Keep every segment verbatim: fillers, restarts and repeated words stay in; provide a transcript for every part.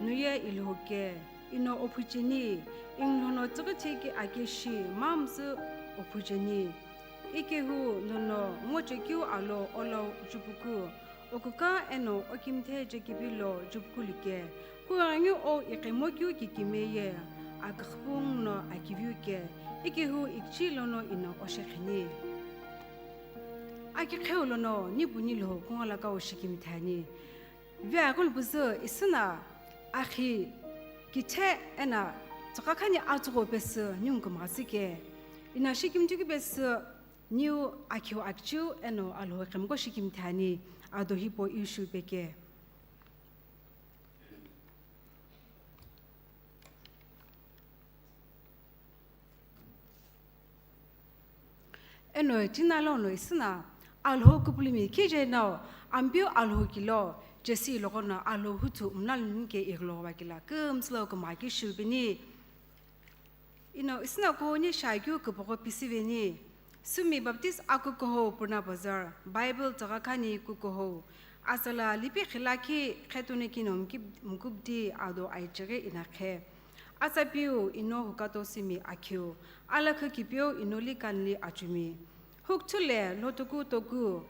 Noye Ilhoke, ino ophucheni, inglono tsüghücheki akeshi, mamsü ophucheni. Ikehu nono ngochekeu alo olo jupuku, okuka eno okimthe chekipilo jupuku like, kughengu o iqemokeu kikimeye, aküxpung no akiviuke, ikehu ikchi lono ino oshekheni. Akiqheu lono nipu nilho kungalaka oshikimithani. Viagul buzü isina akhi kithe ena tsakakhani atsugo pesü niu kumazike. Ina shikimtiki pesü niu akhiu akchiu eno Alhou qhemko shikimthani ado hipau ishu peke. Eno tina lono isina Alhou kupulumi kije no Ampeu Alhou kilo Jesse logono Alhou hutu mnal nike iglo wakila kümslo kumaki shubini. Ino isina ko ni shagyu kupogo pisiveni. Sumi Baptist akukoho Purna Bazar, Bible tsakakhani kukoho. Asala lipi khilakhi khetuni kino mkib-, mkubdi ado aichighi inakhe. Asapiu ino hukato simi akhiu. Alakhu kipiu ino likanli achumi. Hukthule lotuku toku.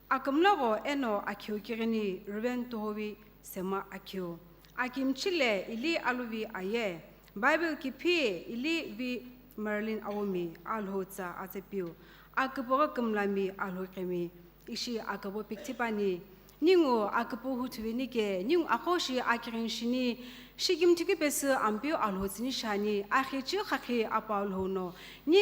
Akümlogho eno akhiu kighini Ruben tohowi sema akhiu. Akimchile ili aluvi aye. Bible kiphi ili vi Marilyn awomi Alhou tsa atsepiu. Aküpogho kümlami Alhou kemi. Ishi akübo pikthipani. Ningu aküpoghu thuveni ke, ningu akhoshi akighinshini, shikimthiki pesü Ampeu Alhou tsini shani, akhichi khakhi apa Alhou no. Ni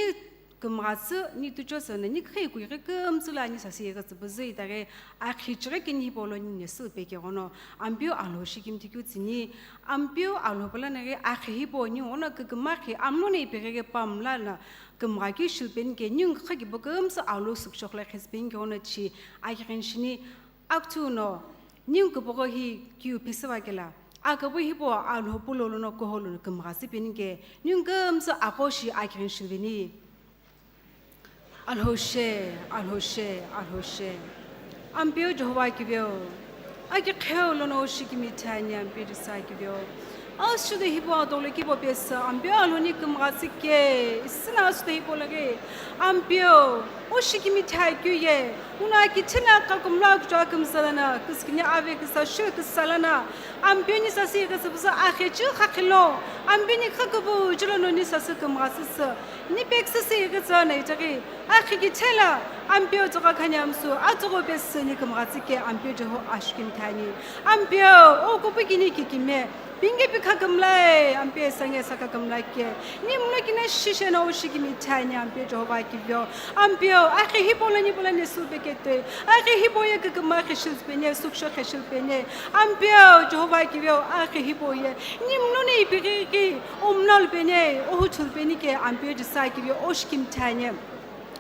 kümghatsü, ni tuchosü no, ni khei kuighi kümtsü la ni sasi yeghi tsüpüzü itaghi, akhichighi kini hipau lo ni nesü peke ghono, Ampeu Alhou shikimthikeu tsini, Ampeu Alhou pala naghi akhi hipau ni ghono kükümakhi, amlo ne ipeghi pamla la, kümgha keu shilpeni ke, niu khaki bo kümsü alo sükshokhle khesipeni ke ono chi akighinshini, akuthu no, niu küpogho hi kiu phesiva kela, akübo hipau Alhou pulo lono koholo no kümgha sipeni ke, niu kümsü akhoshi akighin shilveni. Alhou she, Alhou she, Alhou she. Ampeu Jehovah kiveo. Akiqheu lono shikimithani Ampeu Jesa kiveo. Asüde hipau adolo kibo pesü Ampeu Alhou ni kümgha sike. Isina asüde hipau laghi. Ampeu, o shikimithakeu ye. Una kithina kakumla kuchua kümsalana. Küskini ave küsa shu küsalana. Ampeu ni sasi küsüpüsü akhechi khakhilo. Ampeu ni khakubu julono ni sasi kümgha sisü. Ni peksüsü ighi tsüna itaghi, akhi kithela, Ampeu tsüka khani amsü, atsügho pesü ni kümgha tsike, Ampeu Jehova ashikimithani. Ampeu, o kupukini kikime, pinge pikha kümlae, Ampeu sange saka kümlake. Ni mlo kina shishe na oshikimithani, Ampeu Jehova kiveo. Ampeu, akhi hipau la ni pula nesu peketoi. Akhi hipau ye küküma kheshilpeni, suksho kheshilpeni. Ampeu, Jehova kiveo, akhi hipau ye. Ni mlo ne ipighi ki, O mnalupeni, o huthulupeni ke Ampeu Jesa kiveo, o shikimithani.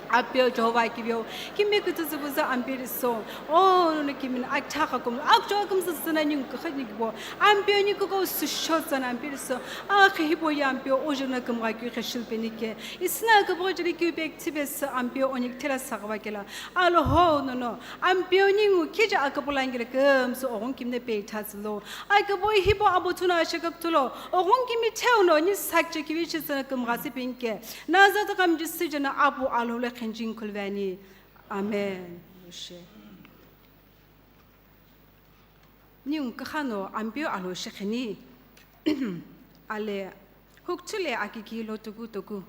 Ampeu Jehova kiveo, kimi kütsütsüpüzü Ampeu Jesa, o nono kimina akitha khakum, akcho akum sasana ningu khakhani kibo. Ampeu ni kuko susho tsana Ampeu Jesa, akhi hipau ye Ampeu, o jona kümgha keu kheshilpeni ke. Isina kübo jeri keu pek thipesü Ampeu, o ni kithela saghava kela. Alhou nono, Ampeu ningu kija akübo langile kümsü oghon kimne peitha tsülo. Akübo hipau abo thuna ashekak thulo, oghon kimi theuno ni sakche kivi shitsana kümgha sipeni ke. Nazareth kam Jisü jana apu Alhou le khenjing khulveni. Amen. Moshe. Ningu kakhano Ampeu Alhou shekheni. Ale, hukthule akiki lotuku toku.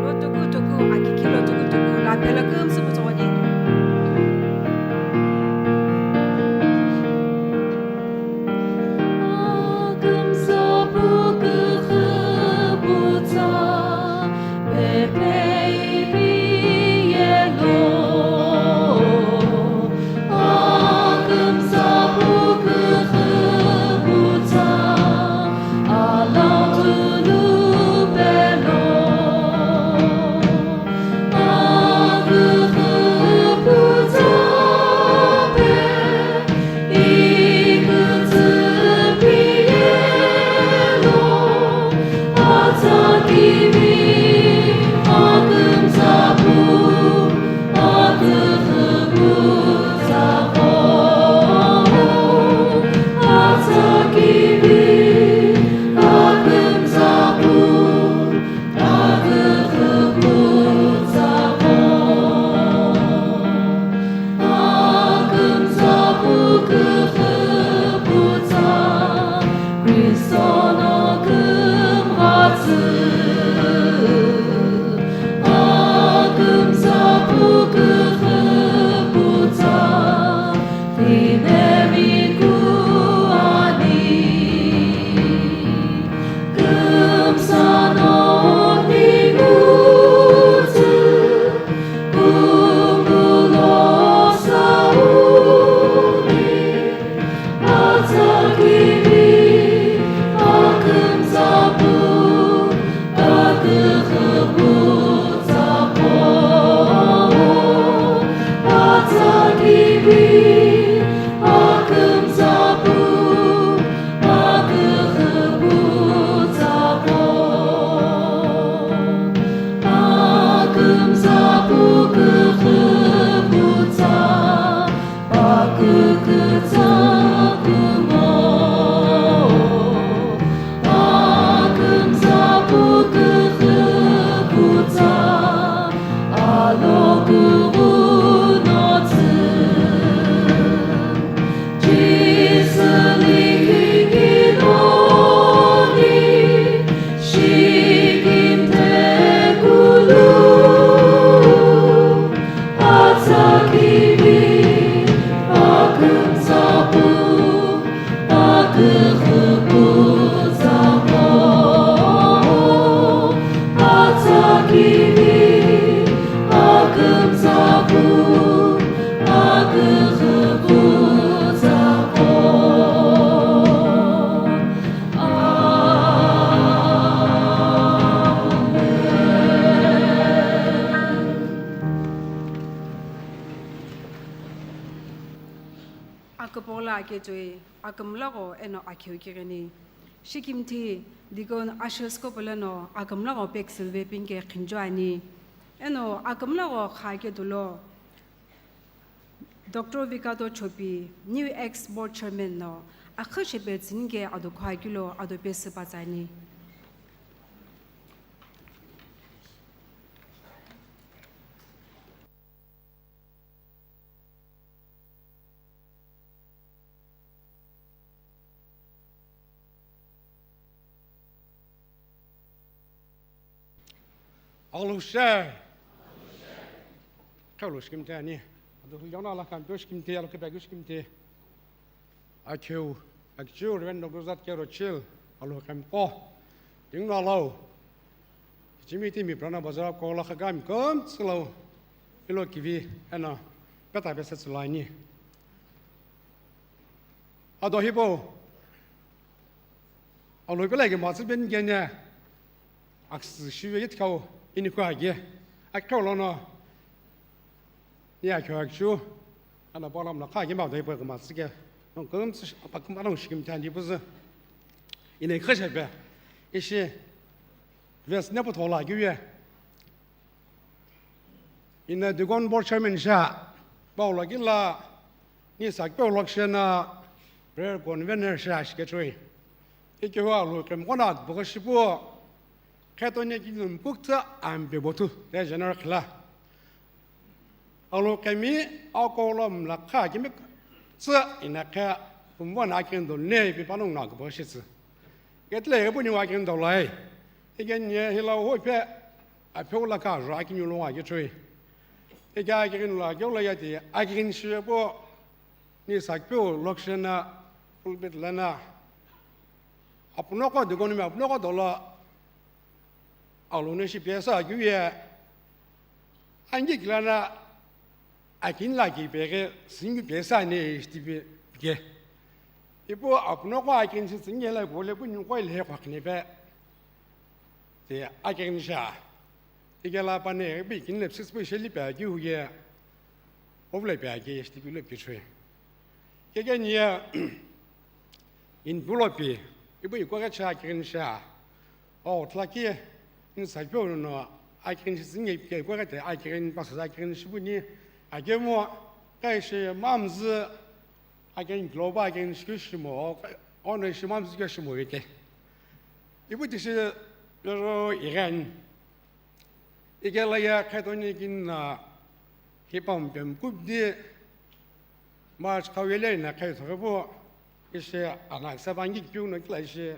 Lotuku toku, akiki lotuku toku, la phela kümsü kutsoni. Kupola akechoi, akümlagho eno akheu kigheni. Shikimthi, Deacon Ashes Kopoleno akümlagho pekisülve pinke khinjo ani. Eno akümlagho kha aketulo, Doctor Vikato Chopi, new ex board chairman no, akhu shepe tsüni ke ado khua kilo ado pesü patsani. Alhushe. Khelo shikimthi ani. Ado hujana la kan shikimthi, alo kepe shikimthi. Akheu, akhiu, Reverend Doctor Zat Kero Chil, alo kemko. Tingno alo. Kichimi timi prana bazar ko la khagami kom tsilo. Ilo kivi, eno, peta pesa tsulani. Ado hibo. Alo pela ke matsu ben gene. Aksi shive yit kau ini ko age. Akheu lono. Ni akheu akheu. Ana bolam la kha ke ma dai pa ke matsu ke. Non kom tsu pa ke ma non shikimthi ani buzu. Ine khasha pe. Ishi. Ves ne pu thola ke ye. Ina Deacon Board Chairman sha, Paula kila, ni sakpe ulokshena, prayer convener sha shikechui. Ikehu alu kemkona bukashipu, khetoni kinum kukta ambe botu, te general kila. Alu kemi, akolom la kha kimi tsa ina kha, kumwana kendo ne, pi panung na bukashitsi. Ketle ebu ni wa kendo lai. Iken ye hila ho pe, Apheu la ka ro akini lo ngakechui. Ike akirin lo akeu la yati akirin shivepu ni sakpeu lokshena pulpit lana. Apunoko deacon mi apunoko dolo alone shi pesa akeu ye. Angi kilana akin la ki pege singi pesa ne istipi ke. Ipu apunoko akin si singi la ko le kuni ko le ko kne pe. Te akeghini sha. Ikela pane bi kin lepsis pu sheli pe aki huye. Ovle pe aki esti pi le pichwe. Keke niya in pulopi. Ibu ikwa ke cha akeghini sha. O tlaki in sa pyo no akeghini singe ke kwa ke akeghini pasa akeghini shibuni. Akemo kai she mamzi. Aken global aken shikishimo, ono shimam shikishimo veke. Ibu tishi pero igen. Ikela ya khetoni kin na hipam pem kubdi March kawele na khetho bu ishi ana sabangi piu no kila ishi.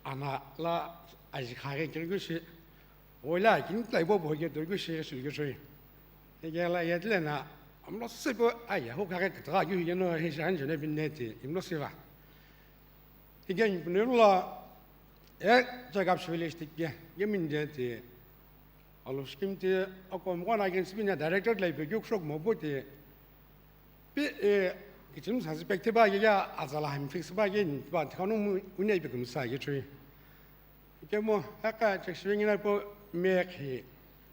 Ana la aji khaghi kiri kushi, oila kini tlai bo bo ke dori kushi shu ke shui. Ike la ye tle na, amlo se bo aya ho khaghi kata ke hu ye no he shan jene bin ne ti, imlo se va. Ike ni pune la, e, check up shwele shtik ye, ye min je ti. Alo scheme ti, ako mkwana kin sibin ya director tlai pe gyuk shok mo bo ti. Pi, e, kichim sa si pek tiba ye ya, azala ham fix ba ye, ni ba tkanu mu, une pe kum sa ye chui. Kemo, haka check shwing na po, me khi,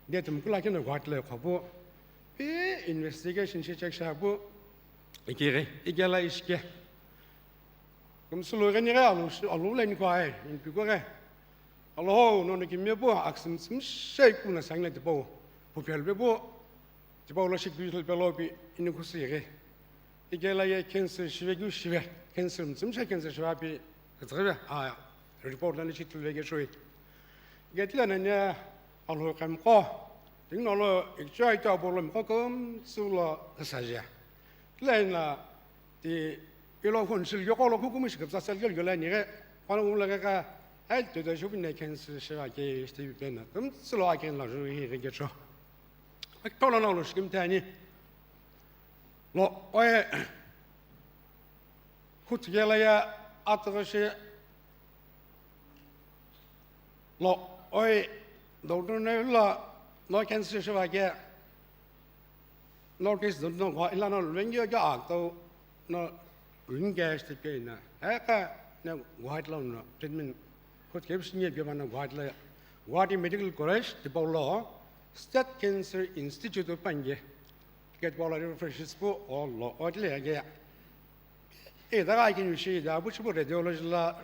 de tum kula kino gwat le khobo. Pi, investigation shi check sha bo. Ikire, ikela ishke. Kum sulu gani ga alu, alu le ni kwa e, in pi ko ga. Alo ho, no no ki me bo, aksim sim shei kuna sang le tipo. Pu pel be bo. Tipau lo shik digital pelo pi ini khusi ghi. Ikela ye cancer shive kyu shive. Cancer mtsum she cancer shive pi khatsa a report lani shi tulve ke shui. Iketila na ne alo kam ko. Tingno lo ikchai ta bolom ko kom sulo khasaja. Tila na ti ilo khun sil yo ko lo khukum shi khatsa sel gel gel ni ge. Pano ula ga ka ai to da shubi ne cancer shive ke sti pi na. Kom sulo aken la ju hi ge cho. Akitolo na lo shikim tani. Lo, oe, khutigela ya atagashi. Lo, oe, doctor na la, lo cancer shiva ke. Lo case don no kwa ila no lwengi ya akto no ring gas te pe na. Eka na white lo no treatment. Khut ke bisi nye pe na white la. Guwahati Medical College, tipau lo. State Cancer Institute of Pange. Ket bala refreshes pu o lo o tle ya. Itaghi akiniu shi, ida apu chipu radiology la,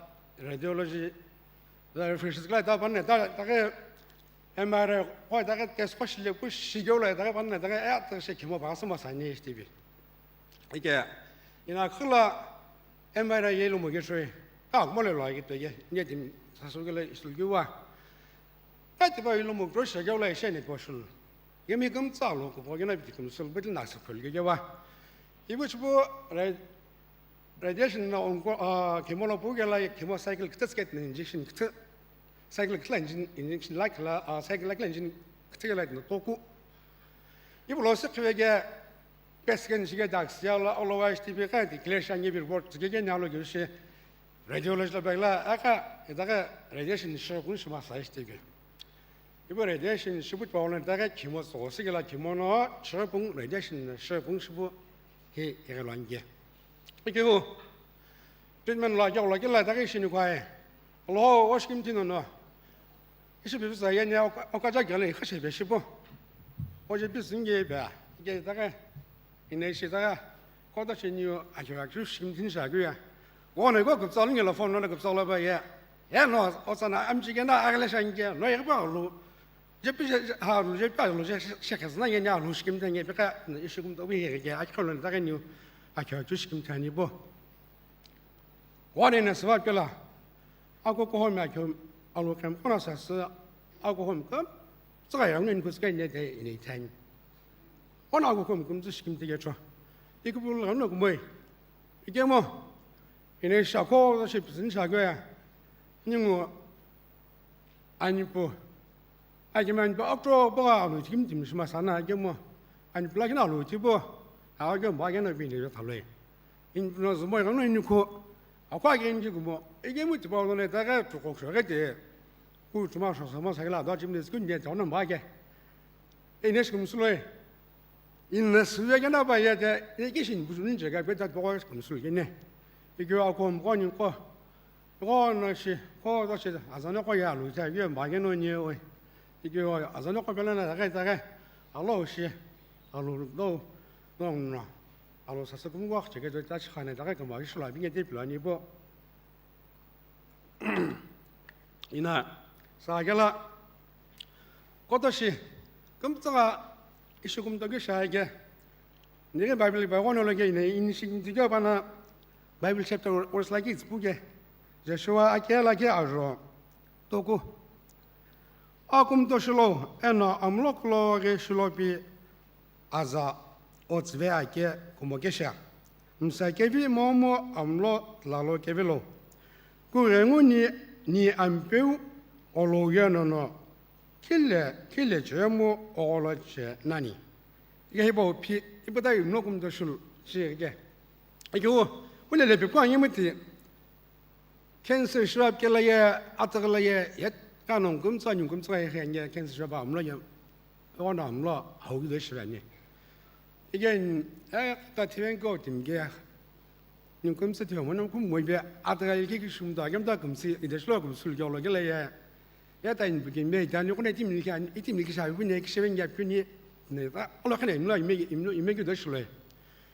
radiology la refresh kula ita panna, ita, itaghi M R I, ko itaghi test ko shile pu shikeu la, itaghi panna, itaghi, eh, itaghi shi chemo pa suma sani ishi tipi. Ike, ina khula M R I ye lumo ke shoi, ka kumo le lo ake to ye, nye tim sasu ke le isul kiwa. Ka tipa ilu mo kro shikeu la ishe ne ko shul. Yemi kum tsalo ko, ko yena bi kum sul, bi na sa khul ke wa. Ibu chipu, right? Radiation na onko, ah, chemo lo pu kela, chemo cycle kuthu skit na injection kuthu, cycle kuthu la injection, injection la kela, ah, cycle la kela injection kuthu kela na toku. Ibu lo se khwe ke, PET scan shi ke dak sia la, otherwise T B ka declare sha nge bi report ke ke na lo ke shi. Radiology lo bagla, aka, itaghi radiation shi kun shima sa ishi ke. Ibu radiation shipu pa ona itaghi chemo so, sikela chemo no, chirapung radiation shipu shipu hi, hi lo ange. Ikeu, treatment lo akeu lo kela itaghi shini kwai. Alo, o scheme tino no. Ishi bibi sa yenya oka, oka ja gele, ikha shebe shipu. O je bi singe be, ike itaghi, ina ishi itaghi, kota shi niu, akeu akeu scheme tin sha kuya. Wo no iko kupsa lo nge lo phone no kupsa lo ba ye. Ye no, o sana amchi ke na agele sha nge, no ye pa lo. Je pi je, ha, lu je pi lu je, she, she, khe zna nge nya lu shikim ta nge pi ka, ishi kum to wi he ke, a kho lo ta ke niu, a kho chu shikim ta ni bo. Wa ne na swa ke la, a ko ko ho me a kho, a lu kem ko na sa sa, a ko ho me kam, tsa ya ngen ku ska ne de ni tan. Wa na ko ko me kum zu shikim te ke cho. I ku bu la no ku moi. I ke mo, i ne sha ko, shi psin sha ke ya. Ni ngo, ani po. Akemi ani po, octo po ga alu tikim tim shima sana akemo. Ani po lakina alu tipo. Akemo ba kena bini yo thaloi. In no zumo ga no ini ko. Akwa ke inji kumo. Ike mu tipo no ne ta ga tu ko so ga te. Ku tuma so so mo sa la da jim ne skun ne ta no ba ke. Ine shkum suloi. Ine suya kena ba ya te. Ike shin bu ni je ga pe ta ko shkum sul ke ne. Ike akom ko ni ko. Ko no shi, ko to shi, azane ko ya lu ta, ye ma ge no nye oi. Ike o, azane ko pela na ta ke, ta ke. Alo shi, alo do, no, no. Alo sa sa kum wa che ke ta chi khane ta ke kama ishi la binge te pila ni bo. Ina, sa ke la, Koto shi, kumtsa ga ishi kumto ke sha ke. Nige Bible ba gono lo ke ine, in shi kumto ke bana Bible chapter verse la ke tsipu ke. Joshua ake la ke ajo. Toku. A kumto shilo, eno amlo kulo ge shilo pi aza otsve ake kumo ke sha. Msa kevi momo amlo lalo kevi lo. Ku rengu ni, ni ampeu olo yeno no. Khile, khile chemu ogholo che nani. Ike hipo phi, ipo ta imno kumto shulu, shi ike. Ike u, ulele pi kwa ngimuti. Cancer shirap ke la ye, atag la ye, yet, kanong kumtsa, nyung kumtsa ye, ye, cancer shirap amlo ye. Ono amlo, hau do shirani. Ike, eh, ta thiven ko tim ke. Ni kumtsa thio mo, ni kum mo be, ata ga ilki ki shum da, gam da kumsi, ide shlo kumsul ke lo ke la ya. Ya ta in bukin be, ta ni kune tim ni kan, itim ni ki sha bu ne ki sheven ya pu ni, ne ta, olo khane imlo ime, imlo ime ki de shlo.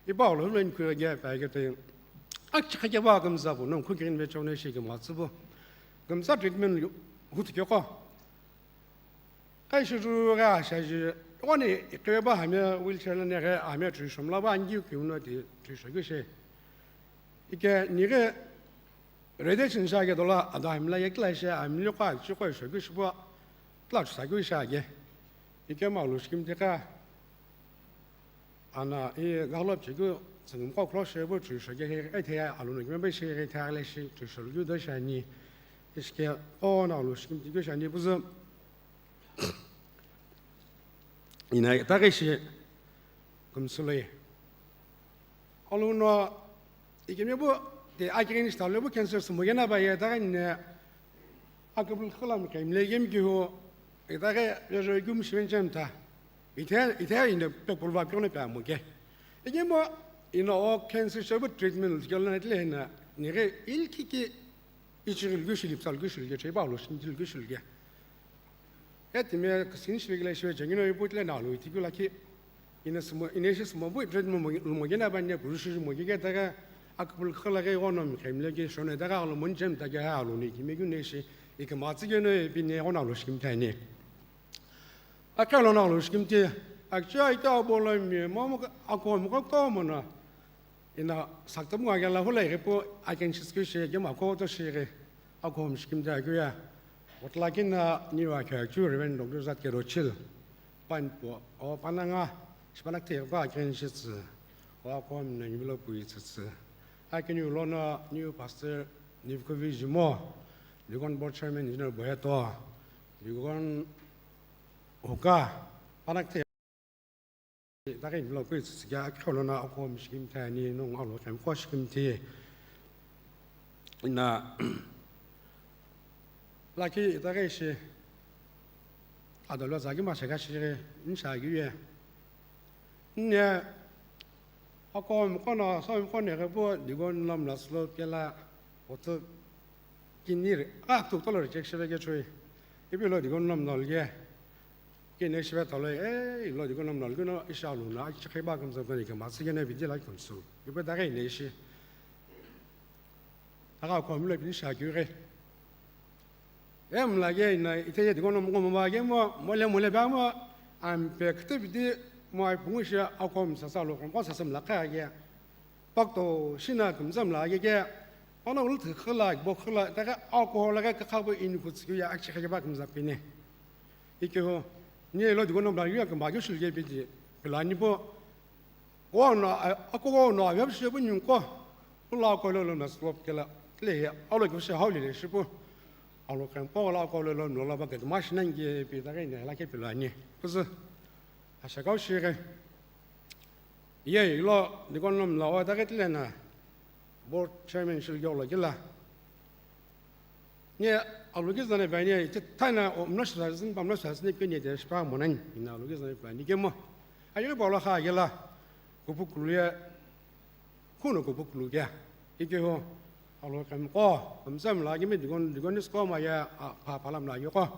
I ba lo lo in ku ya pa ke te. Ak chi kha ke ba kumsa bu, no ku kirin be chone shi ke ma tsu bu. Kumsa treatment hu tu ke ko. Kai shi ju ga sha ji, wani ikhive ba hami wheelchair la ne ghe hami trisho mla ba angi ki uno ti trisho ki she. Ike ni ghe radiation sha ke dola ada hami la yekla she hami li kwa chi kwa sho ki shi bo tla chu sa ki sha ke. Ike ma lu shi kim te ka. Ana, i galo chigu tsangum ko klo she bu trisho ke he, e the alu no kime be she he the ale shi trisho lu do shani. Iske o na lu shi kim tigu shani bu zu. Ina ta ke shi kumsuloi. Alu no ikime bu te akirin sta le bu cancer sumo gena ba ye ta ne. Akabul khalam ke imle gem ki ho, ita ke, yo yo gum shiven chem ta. Ite, ite ine pe pulva pyone pe amu ke. Ige mo, ino o cancer shabu treatment ke lana tle na, nire il ki ki, ichigil gushil, ipsal gushil ke, cheba lo shintil gushil ke. Etime, kasin shivigile shive chengino iputle na lo, itiku la ki, ina sumo, ina shi sumo bu treatment mo, mo gena ba ne, gushil mo ke ta ga, Akupulu khilaghi ighono mkhemle ki shone daga alu monche mtake ha alu ni kimi kune shi ikima tsike no ipine ighono alu shikimthe ani. Akelo no alu shikimthe, akchia ita bolo mi momu ako mko to mona. Ina sakta mu agela hula ighi pu aken shiski shi gema ko to shi ghi ako mshikimthe akuya. Otlakina niwa kya chu Reverend Doctor Zat Kerochil. Panpo, o pananga, shipanakte pa aken shitsu. O ako mna ngimilo pui tsitsu. Akeni ulono new pastor Nivkovi Jimo, Deacon Board Chairman Engineer Boheto, Deacon Oka, panakte takai mlo kui tsitsi kya akholona ako mishikimthe ani nong alo kemko shikimthe. Ina laki takai shi adolo zaki ma shaka shire, nsha giye. Nne, ako mkono, so mkono ghe pu, digo nom la slope kela, otu kinir, ah, tu tolo reject shebe ke chui. Ipi lo digo nom nol ge. Kine shebe tolo, eh, lo digo nom nol ge no, isha luna, chakhe ba kumsa kone ke, ma sige ne bidi la kumsu. Ipi da ge ne ishi. Aga ko mle bin sha kyu ghe. E mla ge ina ite ye digo no mo mo ge mo, mo le mo le ba mo, am pe kte bidi mo ai pungu sha ako msa sa lo ko sa sa mla ka ge. Pak to shina kumsa mla ge ge. Ono ul thikhala bo khala ta ga ako la ga ka kha bo in ku tsu ya ak chi kha ba kumsa pine. Ike ho, ni lo digo no mla yu ya kumba ge shul ge bidi. Pelani bo Ono, a, ako ono, a, yabshi bu nyungko. Ula ko lo lo na slope kela. Le ya, alo ke shi hau le shi bu. Alo kan po la ko lo lo no la ba ke ma shi nan ge pi ta ke ne la ke pi la ni. Kuzu. A sha kau shi ge. Ye lo, ni kon nom la o ta ke le na. Board chairman shil ge lo ke la. Nye aloki zane bani ite tana o mna shazin, ba mna shazin ke nye de shpa monan, ina aloki zane bani ke mo. Ayo ba lo kha yela, kupukulu ya, kuno kupukulu ya. Ike ho, alo kam ko, kam sam la ke me digon, digon is ko ma ya, a, pa, pa lam la yo ko.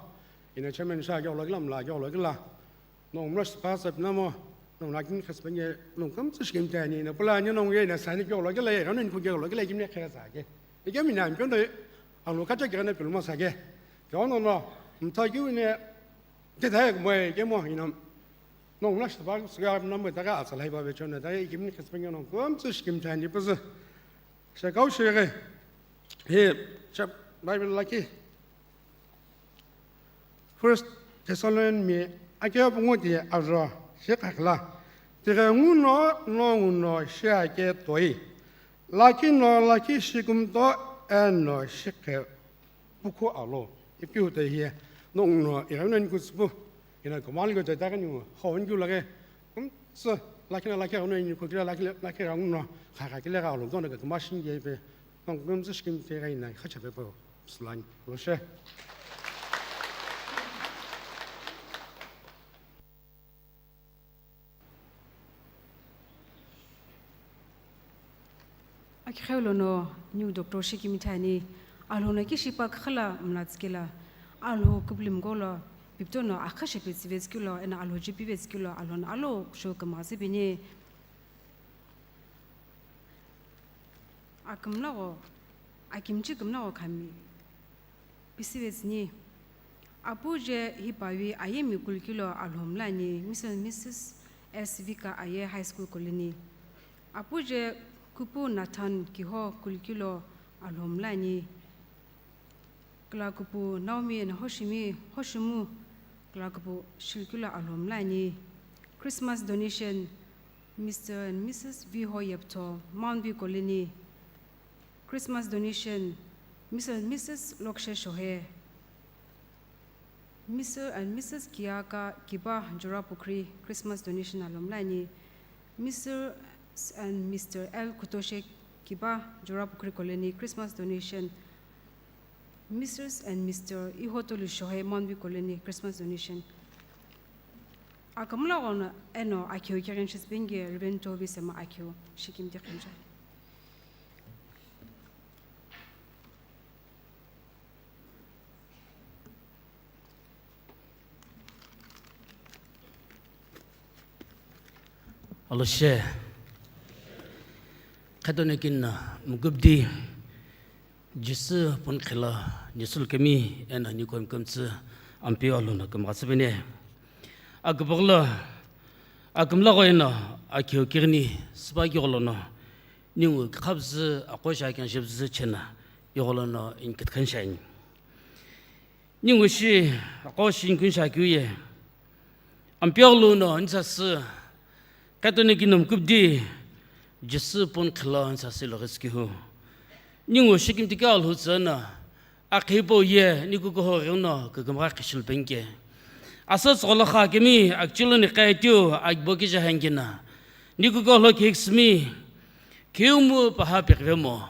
Ina chairman sha yo lo lam la, yo lo la. Nong mlo sipasap namo, nong nakin khaspenye, nong kam tsu shkim tani, na pula ni nong ye na sani kyo lo kele, kano ni kugyo lo kele, kimne khere sa ke. Ike mi nam kyo ndo, ang lo kacha kene pil mo sa ke. Kyo no no, mta kyu ne, te dai mo e, ke mo, ina. Nong mlo sipa, siga namo, daga asa lai ba be chon, daga kimne khaspenye nong kam tsu shkim tani, pus. Shakau shege. He, chap, Bible laki. First Thessalonians mi ake pungu ti ajo shi kakla. Tighenguno nonguno shi ake toi. Lakino laki shikumto eno shikhe pukhu alo. Ipiu te hi nonguno igheno nikutspu. Ina kumali ko jai ta kani ho ngu lage. Kum so lakina laki ono ini ko kila laki laki ra nguno kha kha kile ga lo dona ka kuma shin ge pe. Nong kum so shkim te ga ina kha cha pe po. Slani lo she. Akighi lono new doctor shikimithani, Alhou no kishipa khala mlatsikela, Alhou kubulimgolo piptono akha shepetsivetsukelo, ena Alhou jipivetsukelo, Alhou no alo kusho kümazübini. Akümlagho, akimchi kümlagho khami. Pisivetsüni. Apu je hipavi ayemi kulkilo Alhou mlani, Mister and Missus S Vika Aye High School Colony. Apu je kupu Nathan kiho kulkilo Alhou mlani. Kulakupu Naomi and Hoshimi, Hoshimu kulakupu shilkilo Alhou mlani. Christmas donation, Mister and Missus Viho Yeptho, Mount View Colony. Christmas donation, Mister and Missus Lokshe Shohe. Mister and Missus Kiaka Kiba Jora Pukri, Christmas donation Alhou mlani. Mister and Mister L Kutoshe Kiba Jora Pukri Colony, Christmas donation. Mister and Mister Ihotolu Shohe Mount View Colony, Christmas donation. Akamlaghono eno akeu keghenshi sipenge Reverend Tovi Sema akeu shikimthi khenja. Aloshe. Khetoni kini no mukupdi Jisü pun khila nisülukemi eno niku kümtsü Ampeu Alhou no kümgha tsüpeni. Akübogh lo, akümlagho eno akhiu kighini süpakigho lono ningu kükha püzü, aqo shi akeng shi püzü chena igho lono inkitkhani shiani. Ningu shi aqo shi inkun shi akeu ye Ampeu Alhou no nisasü khetoni kini no mukupdi Jisü pun khila nisasü lo ghisükeu. Ningu shikimtiki Alhou tsü no akhiu hipau ye niku kukuho ghenguno kükümgha khishilu penike. Asa tsügholo kha kemi akichilu ni qaitiu akibo kije hankina. Niku kukuho lo kihikisümi, khiumu paha peqivemo.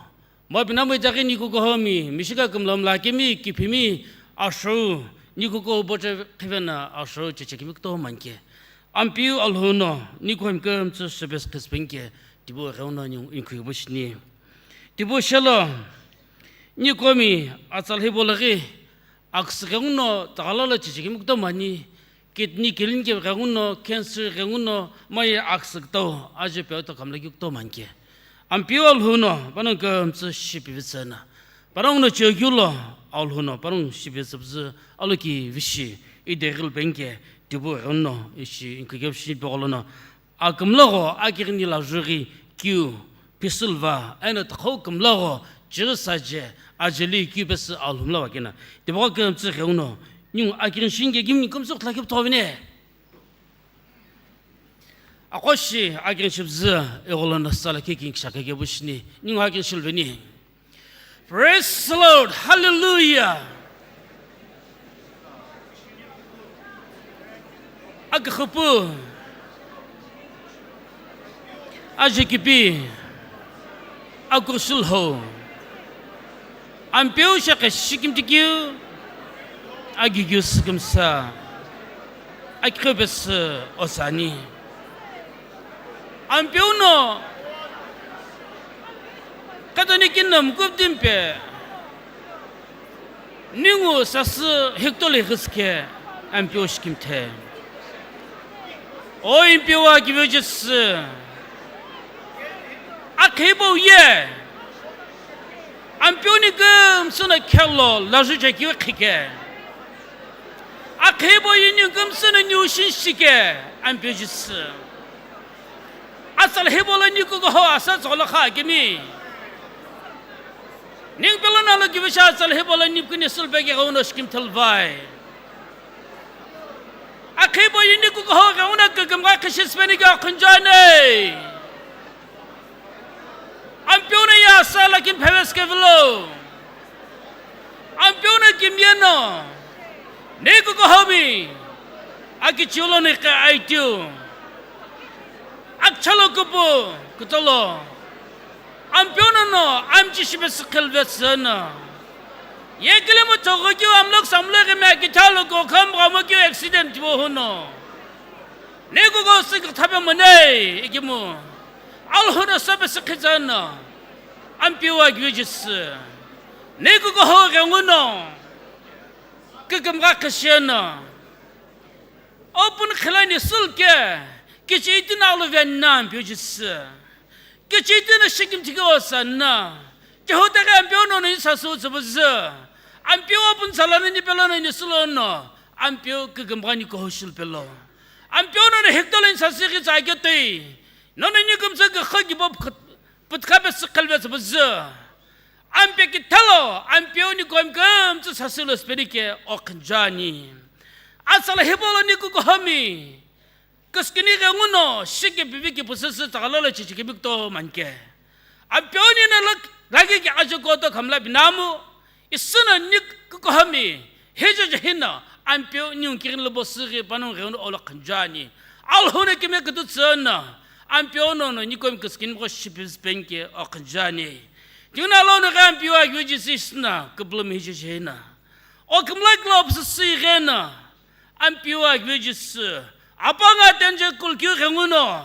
Mo pinamu itaghi niku kukuhomi, mishika kümlo mla kemi, kiphimi, ashou, niku kukuho boche khivena ashou chechekemi kutomo manike. Ampeu Alhou no niku kümtsü shipesü khisü penike, tipau ghenguno ningu inkhu yibo shini. Tipau shelo, nikukuhomi atsa lo hipau lo ghi, aküsü ghenguno taghala lo chechekemi kutomo ani, kidney kilinike ghenguno, cancer ghenguno, moye aküsü kutomo, aje peo to kamla keu kutomo manike. Ampeu Alhou no panongu kümtsü shipivitsü no, panongu no chekeu lo, Alhou no panongu shipivitsü püzü alokivishi, ideghil penike, tipau ghenguno ishi inkhu kevishi pegho lono, akümlagho akighini lajughi kiu pisülva, eno tükhau kümlagho chighi saje, ajeli kiu pesü Alhou mla wakena. Tipau kümtsü ghenguno, ningu akighini shinike kimi kümtsü kutla kipthovine. Aqo shi akighini shi püzü igho lono sala kiki kishaka kebu shini, ningu akighini shiluveni. Praise the Lord. Hallelujah. Aküxüpu, ajekipi, akuxulhou, Ampeu shekhe shikimtikeu, agighiu sükümsa, akikhiu pesü osani. Ampeu no khetoni kini no mukupdi mpe ningu sasü hikutolo ighisi khe Ampeu shikimthe. O Ampeu akiveu Jisü, akhiu hipau ye Ampeu ni kümtsü no khelo lajui chekeu khike. Akhiu hipau ye ni kümtsü no niu shinshike, Ampeu Jisü. Atsa lo hipau lo niku kukuho asa tsügholo kha kemi. Ningu pelo no alokivishi atsa lo hipau lo niku ni sülupekeu ghenguno shikimthelvai. Akhiu hipau ye niku kukuho ghenguno kükümgha khishisü penike okhunjuani. Ampeu no ye asa lakini phevesü kevilo. Ampeu no kimiye no, niku kukuhomi, akichiu lono iqe aitiu, akichalo kupu kutolo, Ampeu nono amchi shipesü khilvetsü no, ye kilemu thogho keu amlok samlo ghimi akithalo ko kham ghamo keu accident vo huno, niku kukuho süküthape monei ikimu, Alhou no sopesü khitsü no, Ampeu akiveu Jisü, niku kukuho ghenguno kükümgha khishieno, o pun khilani sülke, kichitino aluve ani no Ampeu Jisü, kichitino shikimtikeu osa ani no, kehutaghi Ampeu nono isasü tsüpüzü, Ampeu o pun tsala nani pelo no ni sülono, Ampeu kükümgha ni kukuho shilu pelo. Ampeu nono hikutolo ni sasü ighitsü aketoi, nono ni kümtsü kükha kibo pkh-, pütkha pesü khilvetsü püzü. Ampe kithalo, Ampeu ni kümtsü sasü lo süpenike okhunjuani. Atsa lo hipau lo niku kukuhomi, küskini ghenguno shike pivi ki pusüsü taghala lo chichikemi kutomo manike. Ampeu ni no lak-, laki ki ajo koto khamla binamu, isü no niku kukuhomi, hijeje hino, Ampeu ningu kighini lo bosüghi panongu ghenguno olo khunjuani. Alhou no kimiye kütütsü no, Ampeu nono niku kümtsü küskini mgho shipesü penike okhunjuani. Tinguna lono ghi Ampeu akiveu Jisü isü no, küpülümi hijeje hino. O kümla kilo püsüsü igheno, Ampeu akiveu Jisü, apanga tenje kulkeu ghenguno,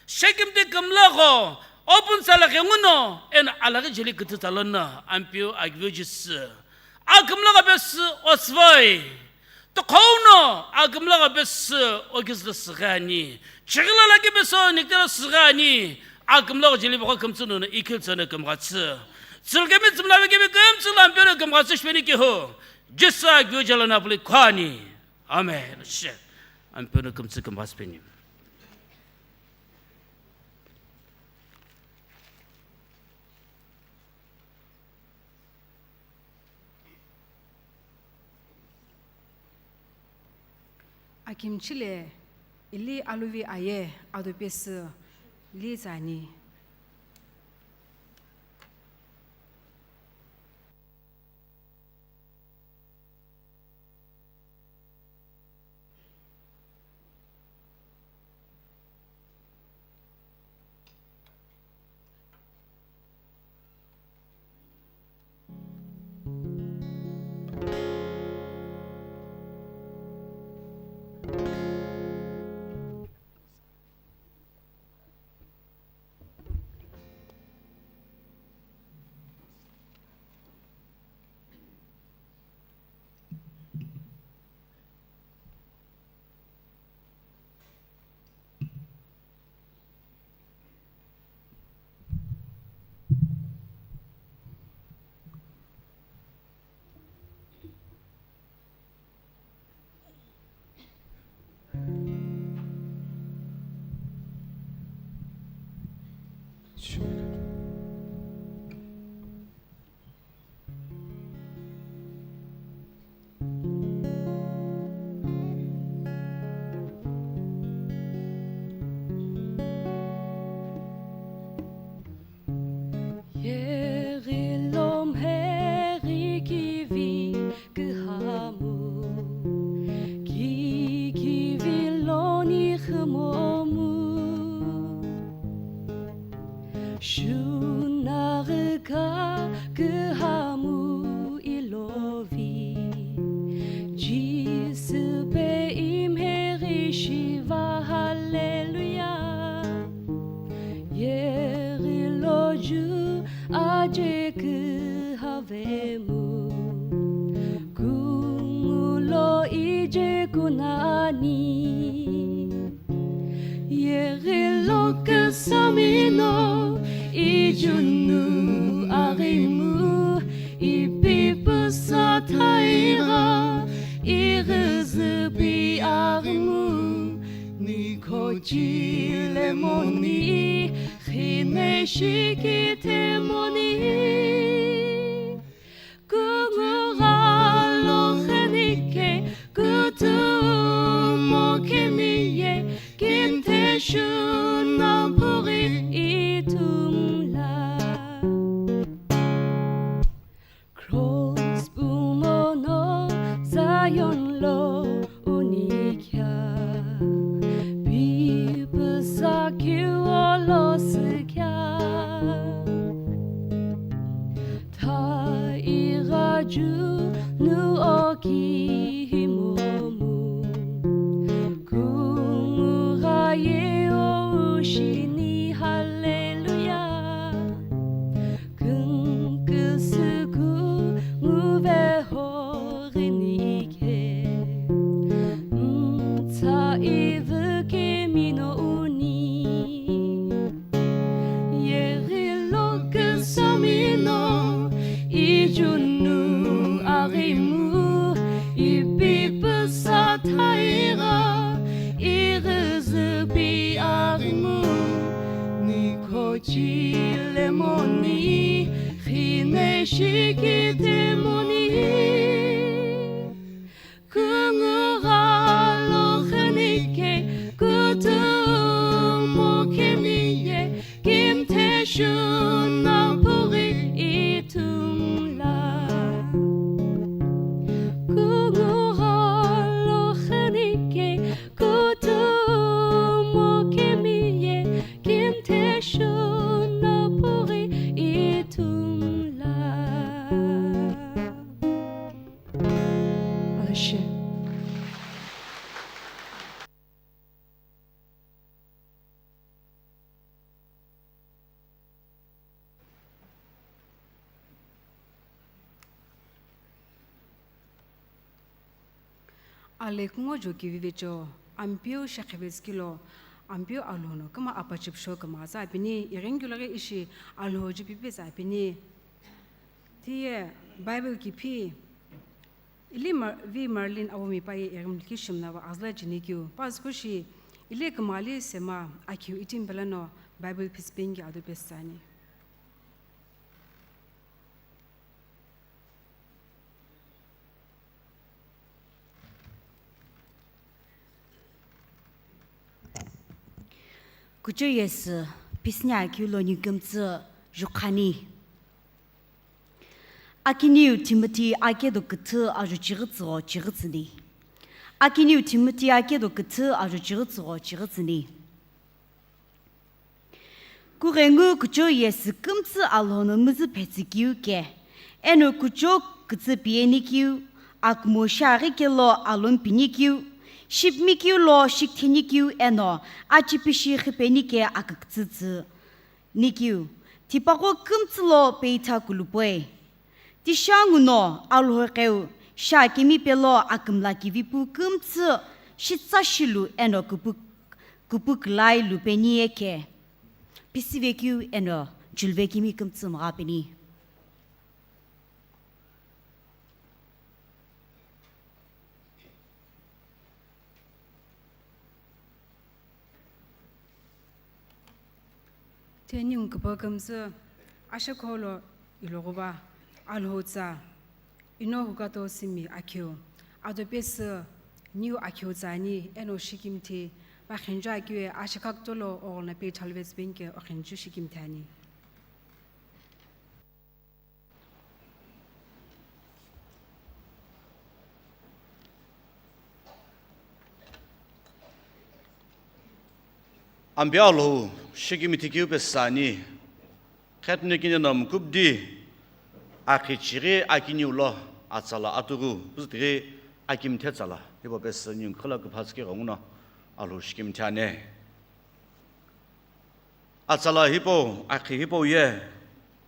shikimti kümlagho, o pun tsala ghenguno, eno alaghi jeli kütütalono, Ampeu akiveu Jisü. Akümlagho pesü otsüvoi, tukhou no akümlagho pesü okizü lo süghi ani, chighilo laki pesü nikitelo süghi ani, Akümlo jeli boko kümtsü nono ikiltsü no kümghatsü. Tsülkemi tsümla vekemi kümtsü lampero kümghatsü shipeni kehu. Jisü kyu jalo na puli khwani. Amen. She. Ampero kümtsü kümghatsü peni. Akimchile ili aluvi aye ado pesü litsani. Yeghi lo mheghi kivi kühamu, ki kivi lo ni khümomu. Shunaghi ka kühamu ilovi, Jisü pe imheghi shiva, hallelujah. Yeghi lo ju aje kühavemu, kungu lo ije kunani. Yeghi lo küsami no ijunu aghimu, ipi püsa thaigha, ighüzüpi aghimu, ni khochile moni, khine shikite moni. Kungugha lo khenike kutumo kemiye, kinthe shuna pughi itumla. Cross pumono Zion lo unikya, pipüsa kiwolo sükya. Thaigha junu oki himomu, kungugha ye o ushini, hallelujah. Künkusuku nguveho ghinike, mtsa ivü kemino uni. Yeghi lo küsami no ijunu aghimu, ipi püsa thaigha, ighüzüpi aghimu, ni khochile moni, khine shikite moni. Kungugha lo khenike kutumo kemiye, kinthe shuna pughi itumla. Kungugha lo khenike kutumo kemiye, kinthe shuna pughi itumla. Alashe. Alekungo joki vivecho, Ampeu shekhevetskilo, Ampeu Alhou no küma apachipisho kümgha tsü apini, ighengu loghi ishi Alhou jipipi tsü apini. Tiye Bible kiphi Ili Mar-, vi Marlin Awomi paye ighimliki shimna va azla jinikeu, pa zükushi ili kümali sema akhiu itimi pelo no Bible phisipingi ado pesü tsüani. Kuchou yesü pisüni akeu lo nikümtsü jukhani. Akiniu Timothy akedo küthü ajo chighitsügho chighitsüni. Akiniu Timothy akedo küthü ajo chighitsügho chighitsüni. Kughengu kuchou yesü kümtsü Alhou no müzü phetsükeu ke, eno kuchou kütsü piyenikeu, akumo shiaghi kelo alon pinikeu, shipmikeu lo shikthenikeu eno achipishi qhipenike akükütsütsü nikeu, tipaqo kümtsü lo peitha kulupoi. Tishangu no Alhou qeu shiakemi pelo akümla kivipu kümtsü shitsa shilu eno küpü, küpü külai lupeni ye ke. Pisivekeu eno julvekemi kümtsü mgha peni. Tini ningu küpü kümtsü ashekho lo iloghuva Alhou tsa ino hukato simi akhiu. Ado pesü niu akhiu tsüani eno shikimthi pa khenju akeu ashekha kutolo oghona pe thalvetsü penike okhenju shikimthi ani. Ampeu Alhou shikimthi keu pesü ani, khetune kine no mkupdi akhichighi akiniu lo atsala atughu püzütighi akimthe tsala hipau pesü ningu khila küphatsü keu ghenguno Alhou shikimthi ani. Atsala hipau, akhi hipau ye,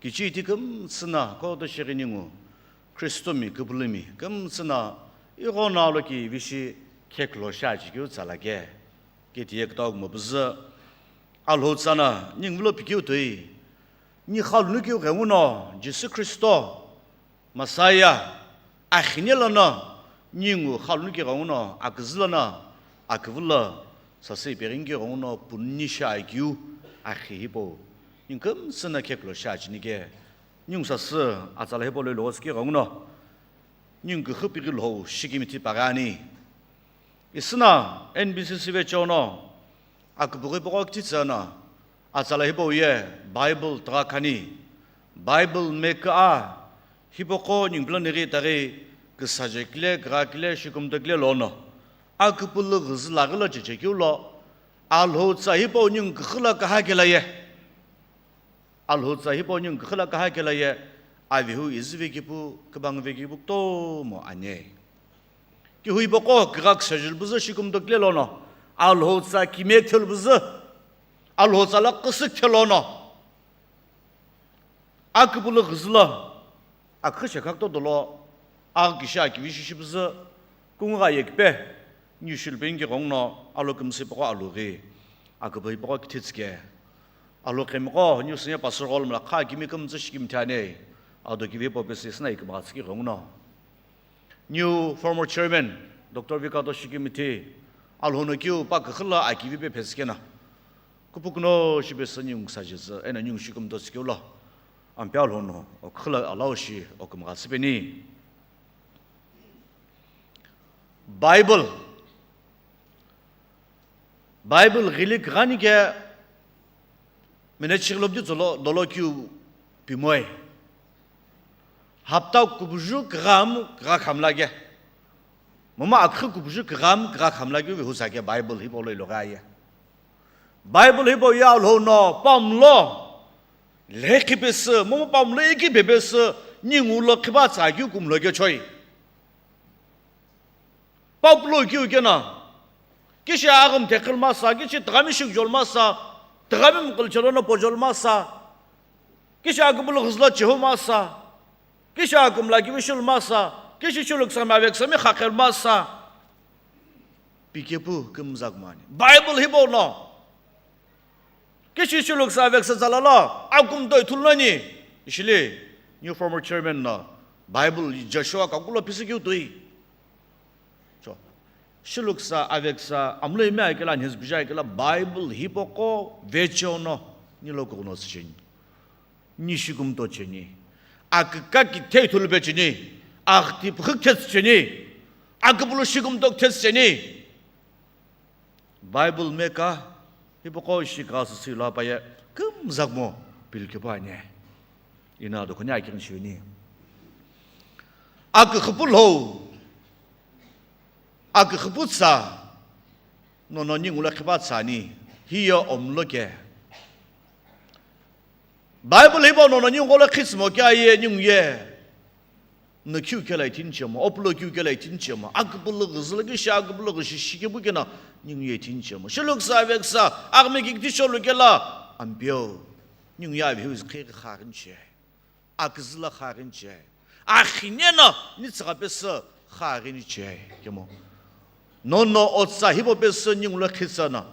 kichiti kümtsü na, koto shighi ningu, Khristomi, küpülümi, kümtsü na, ighono aloki vishi kheklo shi achikeu tsala ke, ketiye kütau kumo püzü, Alhou tsa na, ningu vilo pikeu toi, ni khalunu keu ghenguno, Jisü Khristo, Messiah, akhine lono, ningu khalunu keu ghenguno, aküzü lono, aküvü lo, sasü ipeghi keu ghenguno, pununi shi akeu, akhi hipau. Ningu kümtsü na kheklo shi achinike, ningu sasü atsala hipau lo iloghosü keu ghenguno, ningu küxü pighi lhou shikimthi paghi ani. Isüna N B C C vecheono aküpüghü hipaqo kithitsü na, atsala hipau ye Bible tugha khani, Bible meküa hipaqo ningu pilo nighi itaghi küsaje kile, kügha kile, shikumto kile lono, aküpülü ghüzü laghi lo chechekeu lo, Alhou tsa hipau ningu küxü lo küha kela ye. Alhou tsa hipau ningu küxü lo küha kela ye, avehu izüve kipu, kübangve kipu kutomo ani. Kihu hipaqo kügha küsajelu püzü shikumto kile lono, Alhou tsa kime kthelu püzü, Alhou tsa lo küsü kthelu no, aküpülü ghüzü lo, aküxü shekha kutomo dolo, aghi kishi akivi shishi püzü, kungugha yekipe, niu shilu penike ghenguno, alo kümsü hipaqo Alhou ghi, aküpü hipaqo kithitsü ke. Alhou qhemiqo, niu sünya pastor gholo mla kha kimi kümtsü shikimthi ani, ado kivi hipau pesü isüna ikümgha tsü keu ghenguno. Niu former chairman, Doctor Vikato shikimthi, Alhou no keu pa küxü lo akivi pe phetsü kena. Küpükuno shi pesü ningu küsajetsü, eno ningu shikumto tsükeu lo. Ampeu Alhou no, o küxü lo alao shi, o kümgha tsü peni. Bible. Bible ghili küghani ke minute shighi lo püdi tsolo, dolo keu pimoi. Hapta kubuju kügham kügha khamla ke. Momu aküxü kubuju kügham kügha khamla ke vihu sa ke Bible hipau lo iloghi aye. Bible hipau ye Alhou no pamlo. Lekhi pesü, momu pamlo iki bebesü, ningu lo khiba tsa keu kumlo ke choi. Pawu pulo keu kena, kishi aghümthe khilmasa, kishi tüghami shikjolmasa, tüghami mkülchelo no pojolmasa, kishi aküpülü ghüzü lo chehumasa, kishi akümla kivi shulmasa, kishi shulu küsami aveküsami khakhelmasa, pikepu kümzakmani. Bible hipau no, Kishi shiluksa aveksa tsala lo, akumtoi ithulu nani. Ishili, new former chairman no, Bible Joshua kakulo phisü keu toi. So, shiluksa aveksa, amlo ime akela, nhizbija akela, Bible hipaqo vecheo no, nilo kukuno tsücheni. Ni shikumto cheni. Akika kithe ithulu pecheni. Akhti pkhuk thetsü cheni. Akupulu shikumto thetsü cheni. Bible meka, hipaqo ishi kasü silo apaye, kümzakmo pilkipu ani. Ina do khuni akighi shiuni. Aküxüpü lo, aküxüpü tsa, nono ningu lo khipa tsani, hiyo omlo ke. Bible hipau nono ningu lo khitsümo ke aye ningu ye. No kiu kela itini chemo, opulo kiu kela itini chemo, akupulu ghüzülo kishi, akupulu ghishi shikepu kena, ningu ye itini chemo. Shiluksa aveksa, aghimi kikiti sholu kela, ampeu. Ningu ye avihu khe kharin che. Akuzula kharin che. Akhine no, ni tsügha pesü kharin che. Kemo. Nono otsa hipau pesü ningu lo khitsü no.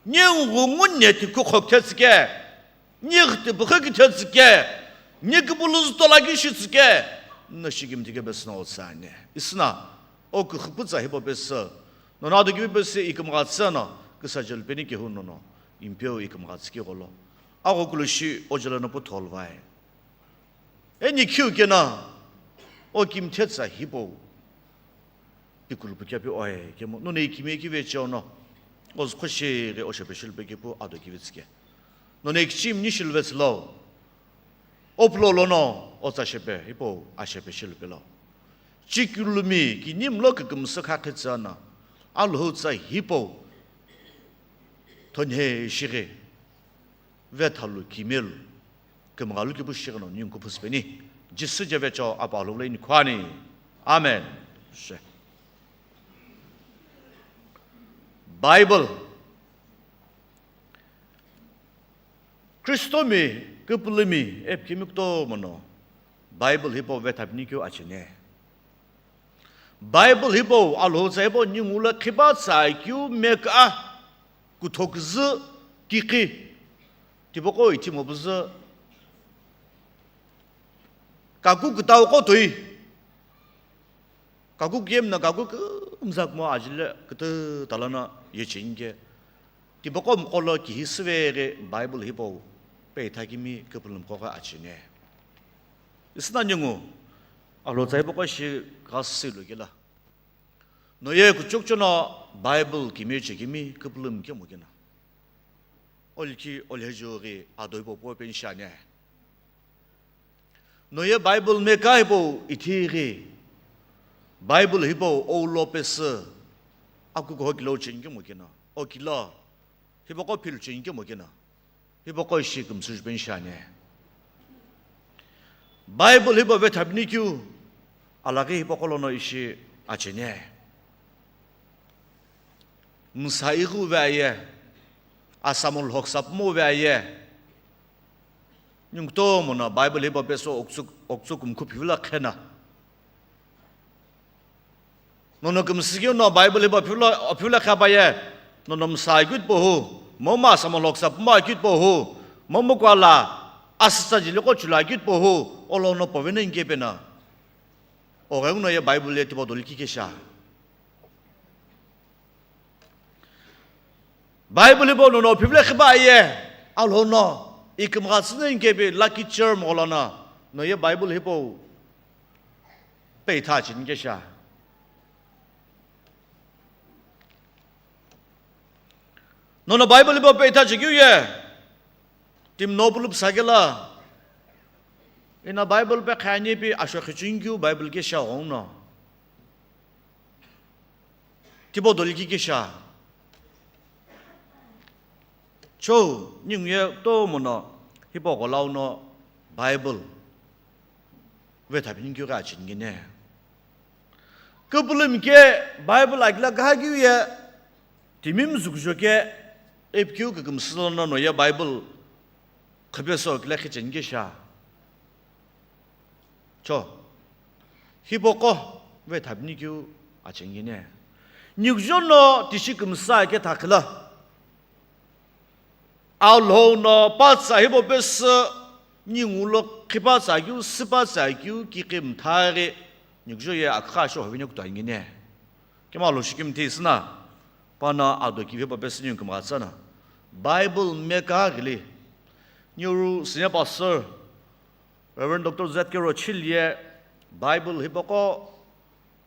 Ningu ngu ne tiku khok thetsü ke. Ni ghiti pukhu ki thetsü ke, ni kupulu zutola ki shitsü ke, no shikimthi ke pesü no otsani. Isna, o küxüpü tsa hipau pesü, nono ado kivi pesü ikümgha tsü no, küsa jel peni kehu nono, impeu ikümgha tsü ke gholo. Agho kulu shi ojela no pu tholvai. Eni khiu kena, o kimthe tsa hipau. Ikulupu kyapi oe kemo, none ikimi kive cheo no, ozukho sheghi oshepe shilupe kepu ado kivitsike. None ikichimi ni shiluvetsilo, opulo lono otsa shepe, hipau ashepe shilupelo. Chikulumi kinimlo kükümsü kha khitsü no, Alhou tsa hipau, thonhe shighi, vethalu kimelu, kümghalu kipu shighi no ningu kuphusüpeni. Jisü je vecho apa Alhou lo inikhuani. Amen. She. Bible. Kristomi, küpülümi, epikemi kutomo no, Bible hipau vethapini keu achene. Bible hipau, Alhou tsa hipau, ningu lo khipa tsa keu meka, kuthoküzü, kikhi, tipaqo ithimo püzü, kaku kütau qo toi. Kaku kiyemna kaku kümzakmo ajile kütü talana yechenge. Tipaqo mqolo kihi süveghi Bible hipau peitha kimi küpülümqo ghi achene. Isna ningu, Alhou tsa hipaqo shi ghasü lo kela. Noye kuchokcho no Bible kimi chekimi küpülüm kemo kena. Olki olhejo ghi ado hipau po penshane. Noye Bible meka hipau ithi ghi, Bible hipau oulo pesü, akukuho kilo chengkemo kena, o kilo, hipaqo philu chengkemo kena, hipaqo ishi kümsü jupen shane. Bible hipau vethapini keu, alaghi hipaqo lono ishi achene. Msa ighi uve aye, asamul hoksa pumo uve aye. Ningu kutomo no Bible hipau pesü oktsuk, oktsuk kumkhu phivilo khena. Nono kümsü keu no Bible hipau phivilo, phivilo khapaye. Nono msa akeu tipau hu, momu asamul hoksa pumo akeu tipau hu, momu kuala, asütsa jiliqo chula akeu tipau hu, olo no poveno inkepe no. Oghenguno ye Bible ye tipau dolu kikesha. Bible hipau nono phivilo khipa aye, Alhou no, ikümgha tsüni inkepe lucky charm gholono, noye Bible hipau peitha cheni kesha. Nono Bible hipau peitha chekeu ye, timi no pulu psa kela, ina Bible pe khani pi asho khichingkeu Bible kesha ghongno. Tipau dolu kikesha. Cho, ningu ye kutomo no, hipau gholau no Bible vethapini keu ghi acheni kene. Küpülümi ke Bible akila kaha keu ye, timi mzuküjo ke, epikeu kükümsü lono noye Bible khüpeso kile khicheni kesha. Cho, hipaqo vethapini keu acheni kene. Nikujo no tishi kümsü ake thakhila. Alhou no patsa hipau pesü, ningu lo qhipa tsa keu, süpa tsa keu, kiqi mtha ghi, nikujo ye akha sho hovine kutu ani ne. Kema Alhou shikimthi isüna, pano ado kivi hipau pesü ningu kümgha tsüna. Bible meka ghili, niru senior pastor, Reverend Doctor Z K Rochil ye Bible hipaqo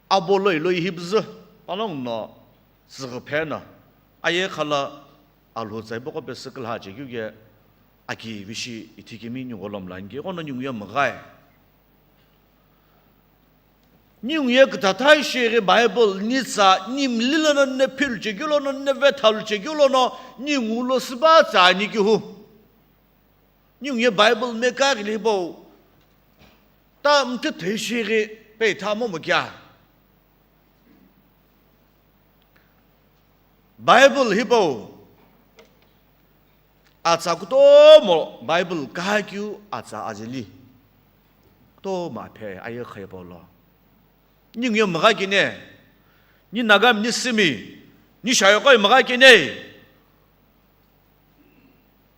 abo loi loi hipüzü, panongu no tsüghü pheno, aye khala Alhou tsa hipaqo pesü külha chekeu ke aki vishi ithikemi ningu lo mlani ke, ighono ningu ye mghae. Ningu ye küthathai shighi Bible ni tsa, ni mli lono, ni philu chekeu lono, ni vethalu chekeu lono, ningu lo süpa tsa ani kihu. Ningu ye Bible meka ghili hipau, ta mthu thei shighi peitha momu kea. Bible hipau, atsa kutomo Bible kahakeu atsa ajeli. Kutomo aphe aye khayepau lo. Ningu ye mgha kene, ni Nagami ni sümi, ni shayoqo mgha kene.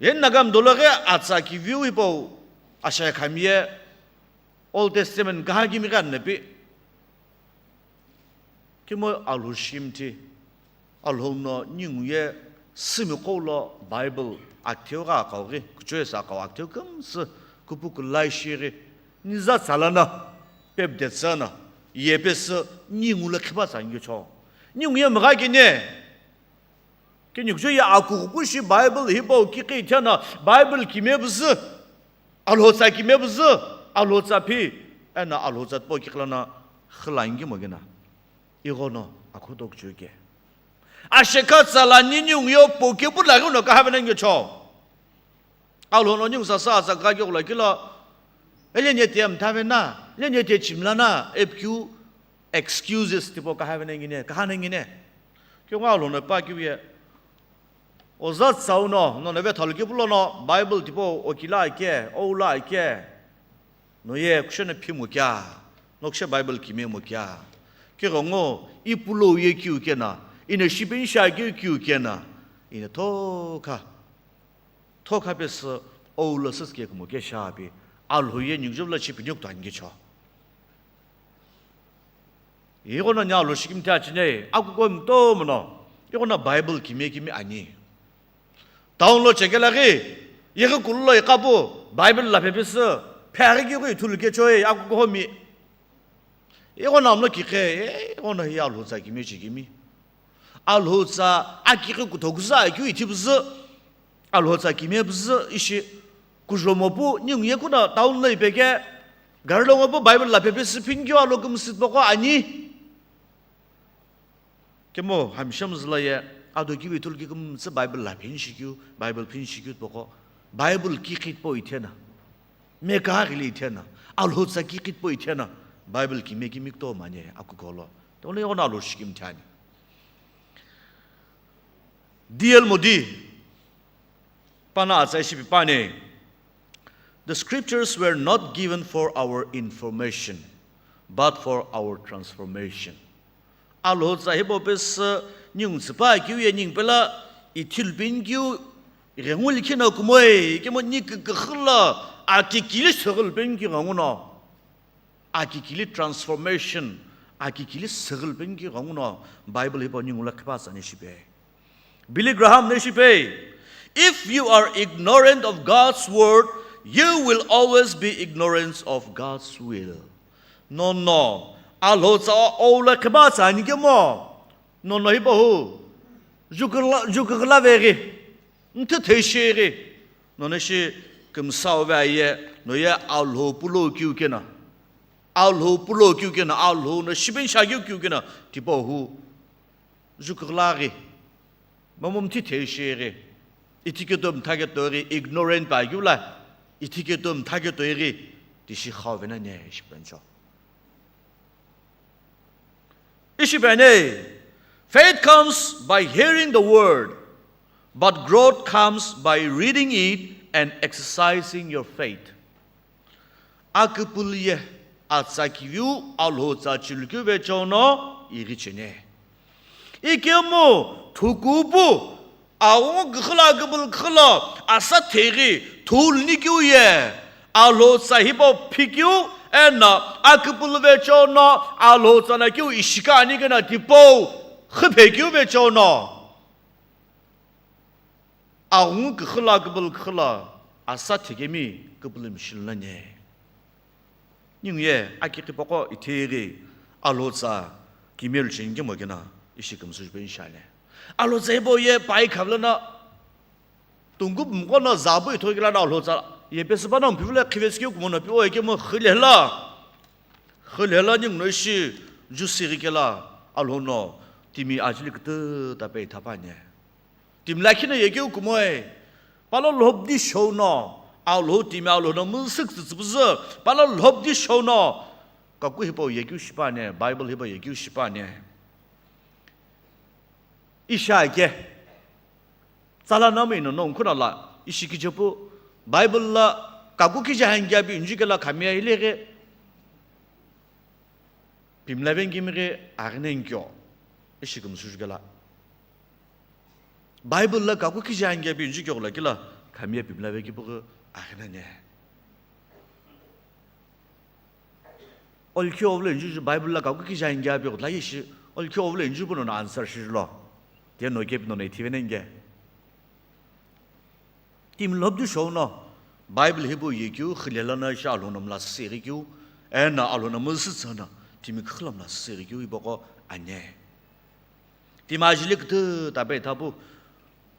Ye Nagami dolo ghi atsa kiviu hipau, ashakhami ye Old Testament kahakemi ghi anapi. Kemo Alhou shimthi, Alhou no ningu ye sümi qo lo Bible aktheu gha akau ghi, kuchou ye sa akau aktheu kümsü kupu kulai shighi, ni za tsa lono, pepde tsüno, ye pesü ningu lo qhipa tsa ngicho. Ningu ye mgha kene, Kini kuchou ye akughupu shi Bible hipau kiqi ithena, Bible kime püzü, Alhou tsa kime püzü, Alhou tsa phi, eno Alhou tsa tipau kiqi lono khülangi mo kena. Ighono akhuto kuchou ke. Ashekha tsa la ningu yo po kepu laghi no kahavena ngicho. Alhou no ningu sasa atsa kha keu lo kilo, ele nye te mthavena, ele nye te chimlana, ipikeu excuses tipau kahavena ngine, kahana ngine. Keu ngo Alhou no pa keu ye, oza tsau no, no neve thalu kepu lono, Bible tipau okila ake, oula ake, no ye kushe no phi mo kya, no kushe Bible kime mo kya. Keu ngo, ipulo ye keu kena, ine shipen sha keu keu kena, ine thokha. Thokha pesü oula süsü kekümo kesha pi, Alhou ye ningu jovla chi pinyuk tuan ngicho. Ighono ni Alhou shikimthi achine, akuko mtomo no, ighono Bible kime kimi ani. Town lo chekela ghi, yeghi kulu lo iqapu, Bible la phepesü, pheghi keu ghi ithulu kechoi, akuko homi. Ighono amlo kikhe, ighono hi Alhou tsa kime chikimi. Alhou tsa akikhi kutho kuza akeu ithi püzü. Alhou tsa kime püzü ishi kujomo pu ningu ye kuna town lo ipeke. Gari lo ngo pu Bible la phepesü phinkeu alo kümsü tipaqo ani. Kemo hamshem züla ye, ado kivi ithulu kikümtsü Bible la phinshikeu, Bible phinshikeu tipaqo, Bible kiqi tipau ithena, meka ghili ithena, Alhou tsa kiqi tipau ithena, Bible kime kimi kutomo ani akuko lo. Tono ighono Alhou shikimthi ani. D L Moody, Pana atsa ishi pi pani, "The scriptures were not given for our information, but for our transformation." Alhou tsa hipau pesü ningu tsüpa keu ye ningu pela ithulu penikeu ghengu likhi no kumoi, kemo ni kükükhü lo akikili seghü penikeu ghengu no. Akikili transformation, akikili seghü penikeu ghengu no Bible hipau ningu lo qhipa tsa ni shipe. Billy Graham ni shipe, "If you are ignorant of God's word, you will always be ignorant of God's will." No, no. Alhou tsa oula qhipa tsa ni kemo, no, no hipau hu, jukla, jukla veghi. Nthu thei shighi, nono shi kümsau ve aye, no ye Alhou pulo keu kena. Alhou pulo keu kena, Alhou no shiben sha keu keu kena, tipau hu, jukla ghi. Momu mthi thei shighi. Ithi keto mtha keto ghi, ignorant pa keu la. Ithi keto mtha keto ghi, tishi khau vena ne, ishi pencho. Ishi pene, "Faith comes by hearing the word, but growth comes by reading it and exercising your faith." Aküpülü ye atsa kiviu Alhou tsa chilukeu vecheono ighi chene. Ikemu thukupu Aghungu küxü lo, aküpülü küxü lo asa theghi thuluni keu ye, Alhou tsa hipau phikeu, eno aküpülü vecheono Alhou tsa no keu ishi kani keno tipau xüphe keu vecheono. Aghungu küxü lo, aküpülü küxü lo asa theghi mi küpülü mishi lo nani. Ningu ye aki qhipuqo ithighi Alhou tsa kimiye lu cheni kemo keno ishi kümsü jupe inshani. Alhou tsa hipau ye pai khavilo no, tungku pumqo no zapu ithoghi kelo no Alhou tsa ye pesü pano mpivilo qhivesü keu kumono pi o ye kemo xüle lo. Xüle lo ningu no ishi jusighi kelo Alhou no timi ajeli kütüta peitha püani. Timi lakhi no yekeu kumoi, pano lhobdi shou no, Alhou timi Alhou no müsü kütsütsü püzü, pano lhobdi shou no, kaku hipau yekeu shipüani, Bible hipau yekeu shipüani. Ishi ake, tsala nami no nongu khuna la, ishi kijepu, Bible lo kaku kije hangi api injikelo khamiye ileghi, pimla vengimighi aghine nkyo, ishi kümsü jukelo. Bible lo kaku kije hangi api injikelo kelo, khamiye pimla veghi pügü aghine ne. Olkhi ovlo inju, Bible lo kaku kije hangi api kutla ishi, olkhi ovlo inju puno no answer shijilo. Tiye no kepi no no ithivene nge. Timi lhobdi shou no, Bible hipau yekeu, xüle lo no ishi Alhou no mla süsüghi keu, eno Alhou no müsü tsü no, timi küxü lo mla süsüghi keu hipaqo ani. Timi ajeli kütüta peitha pu,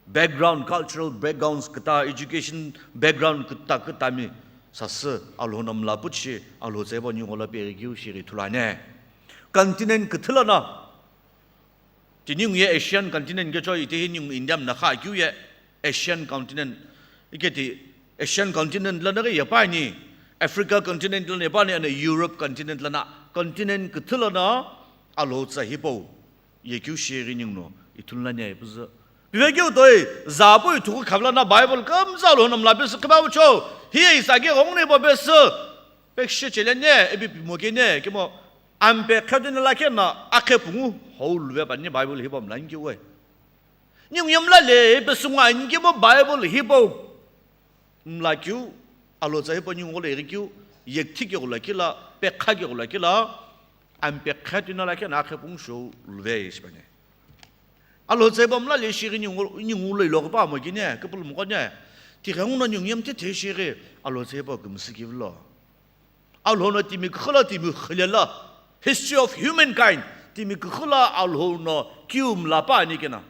background, cultural backgrounds küta, education background küta kütami sasü Alhou no mla puchi, Alhou tsa hipau ningu lo peghi keu shighi ithulu ani. Continent küthü lo no, ti ningu ye Asian continent kecho, itehi ningu India mla kha keu ye Asian continent. Iketi Asian continent lo no ghi yepüani, Africa continent lo no yepüani, eno Europe continent lo no, continent küthü lo no Alhou tsa hipau yekeu shighi ningu no ithulu nani püzü. Pivekeu toi, zapu ithughu khavilo no Bible kümtsü Alhou no mla pesü khipa pucho, hiye isa ke ghongni po pesü, pekshi chele ne, epi pimo ke ne, kemo Ampe qheduni lakhi no akhe pungu hou luve püani Bible hipau mla nkeu we. Ningu ye mla le pesü ngo ani kemo Bible hipau mla keu, Alhou tsa hipau ningu lo ighi keu, yekthi keu lo kelo, pekha keu lo kelo, ampe qheduni lakhi no akhe pungu shou luve ishi püani. Alhou tsa hipau mla le shighi ningu, ningu lo ilo qhipa mo kini, küpülü mo koni, tighengu no ningu ye mthethe shighi, Alhou tsa hipau kümsü keu lo. Alhou no timi küxü lo, timi xüle lo, history of humankind, timi küxü lo Alhou no kiu mla püani keno,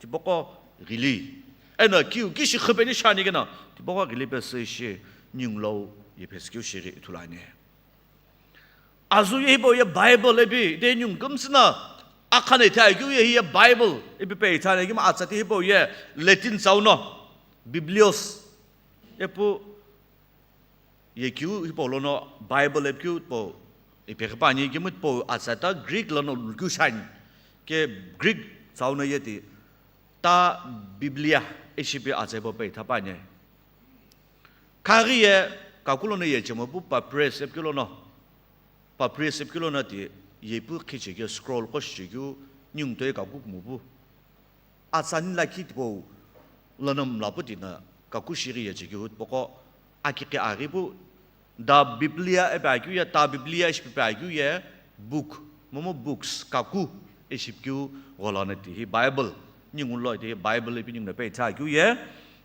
tipaqo ghili. Eno kiu kishi xüpeni shiani keno, tipaqo ghili pesü ishi ningu lo ye pesü keu shighi ithulu ani. Azu ye hipau ye Bible ipi, de ningu kümtsü no akhane ithai keu ye hiye Bible ipi peitha ani kemo atsa ti hipau ye Latin tsau no, Biblios, ipu yekeu hipau lono Bible ipikeu tipau ipeghi püani kemu tipau atsa ta Greek lono lukeu shiani. Ke Greek tsau no ye ti ta Biblia ishi pi atsa hipau peitha püani. Khaghi ye kaku lono ye chemo pu papyrus ipikeu lono. Papyrus ipikeu lono ti yepu khichekeu scroll qo shichekeu ningu toi kaku kumo pu. Atsani lakhi tipau lono mla pu tino kaku shighi ye chekeu hu tipaqo akighi aghi pu, the Biblia ipi akeu ye, ta Biblia ishi pi akeu ye, book, momu books, kaku ishi pikeu gholono ti hi Bible, ningu lo ti hi Bible ipi ningu no peitha akeu ye,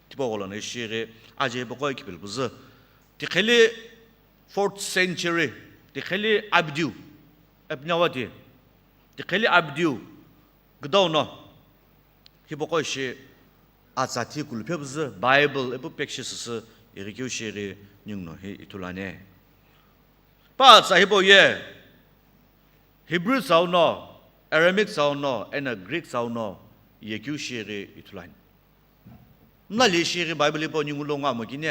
tipau gholono shighi aje hipaqo ikipilü püzü. Tiqheli fourth century, tiqheli Abdiu, ipi nawa ti, tiqheli Abdiu, küdau no, hipaqo ishi atsa thi kuluphe püzü, Bible ipu pekshi süsü, ighi keu shighi ningu no hi ithulu ani. Pa atsa hipau ye, Hebrew tsau no, Aramaic tsau no, eno Greek tsau no, yekeu shighi ithulu ani. Mla le shighi Bible hipau ningu lo ngo amo kini.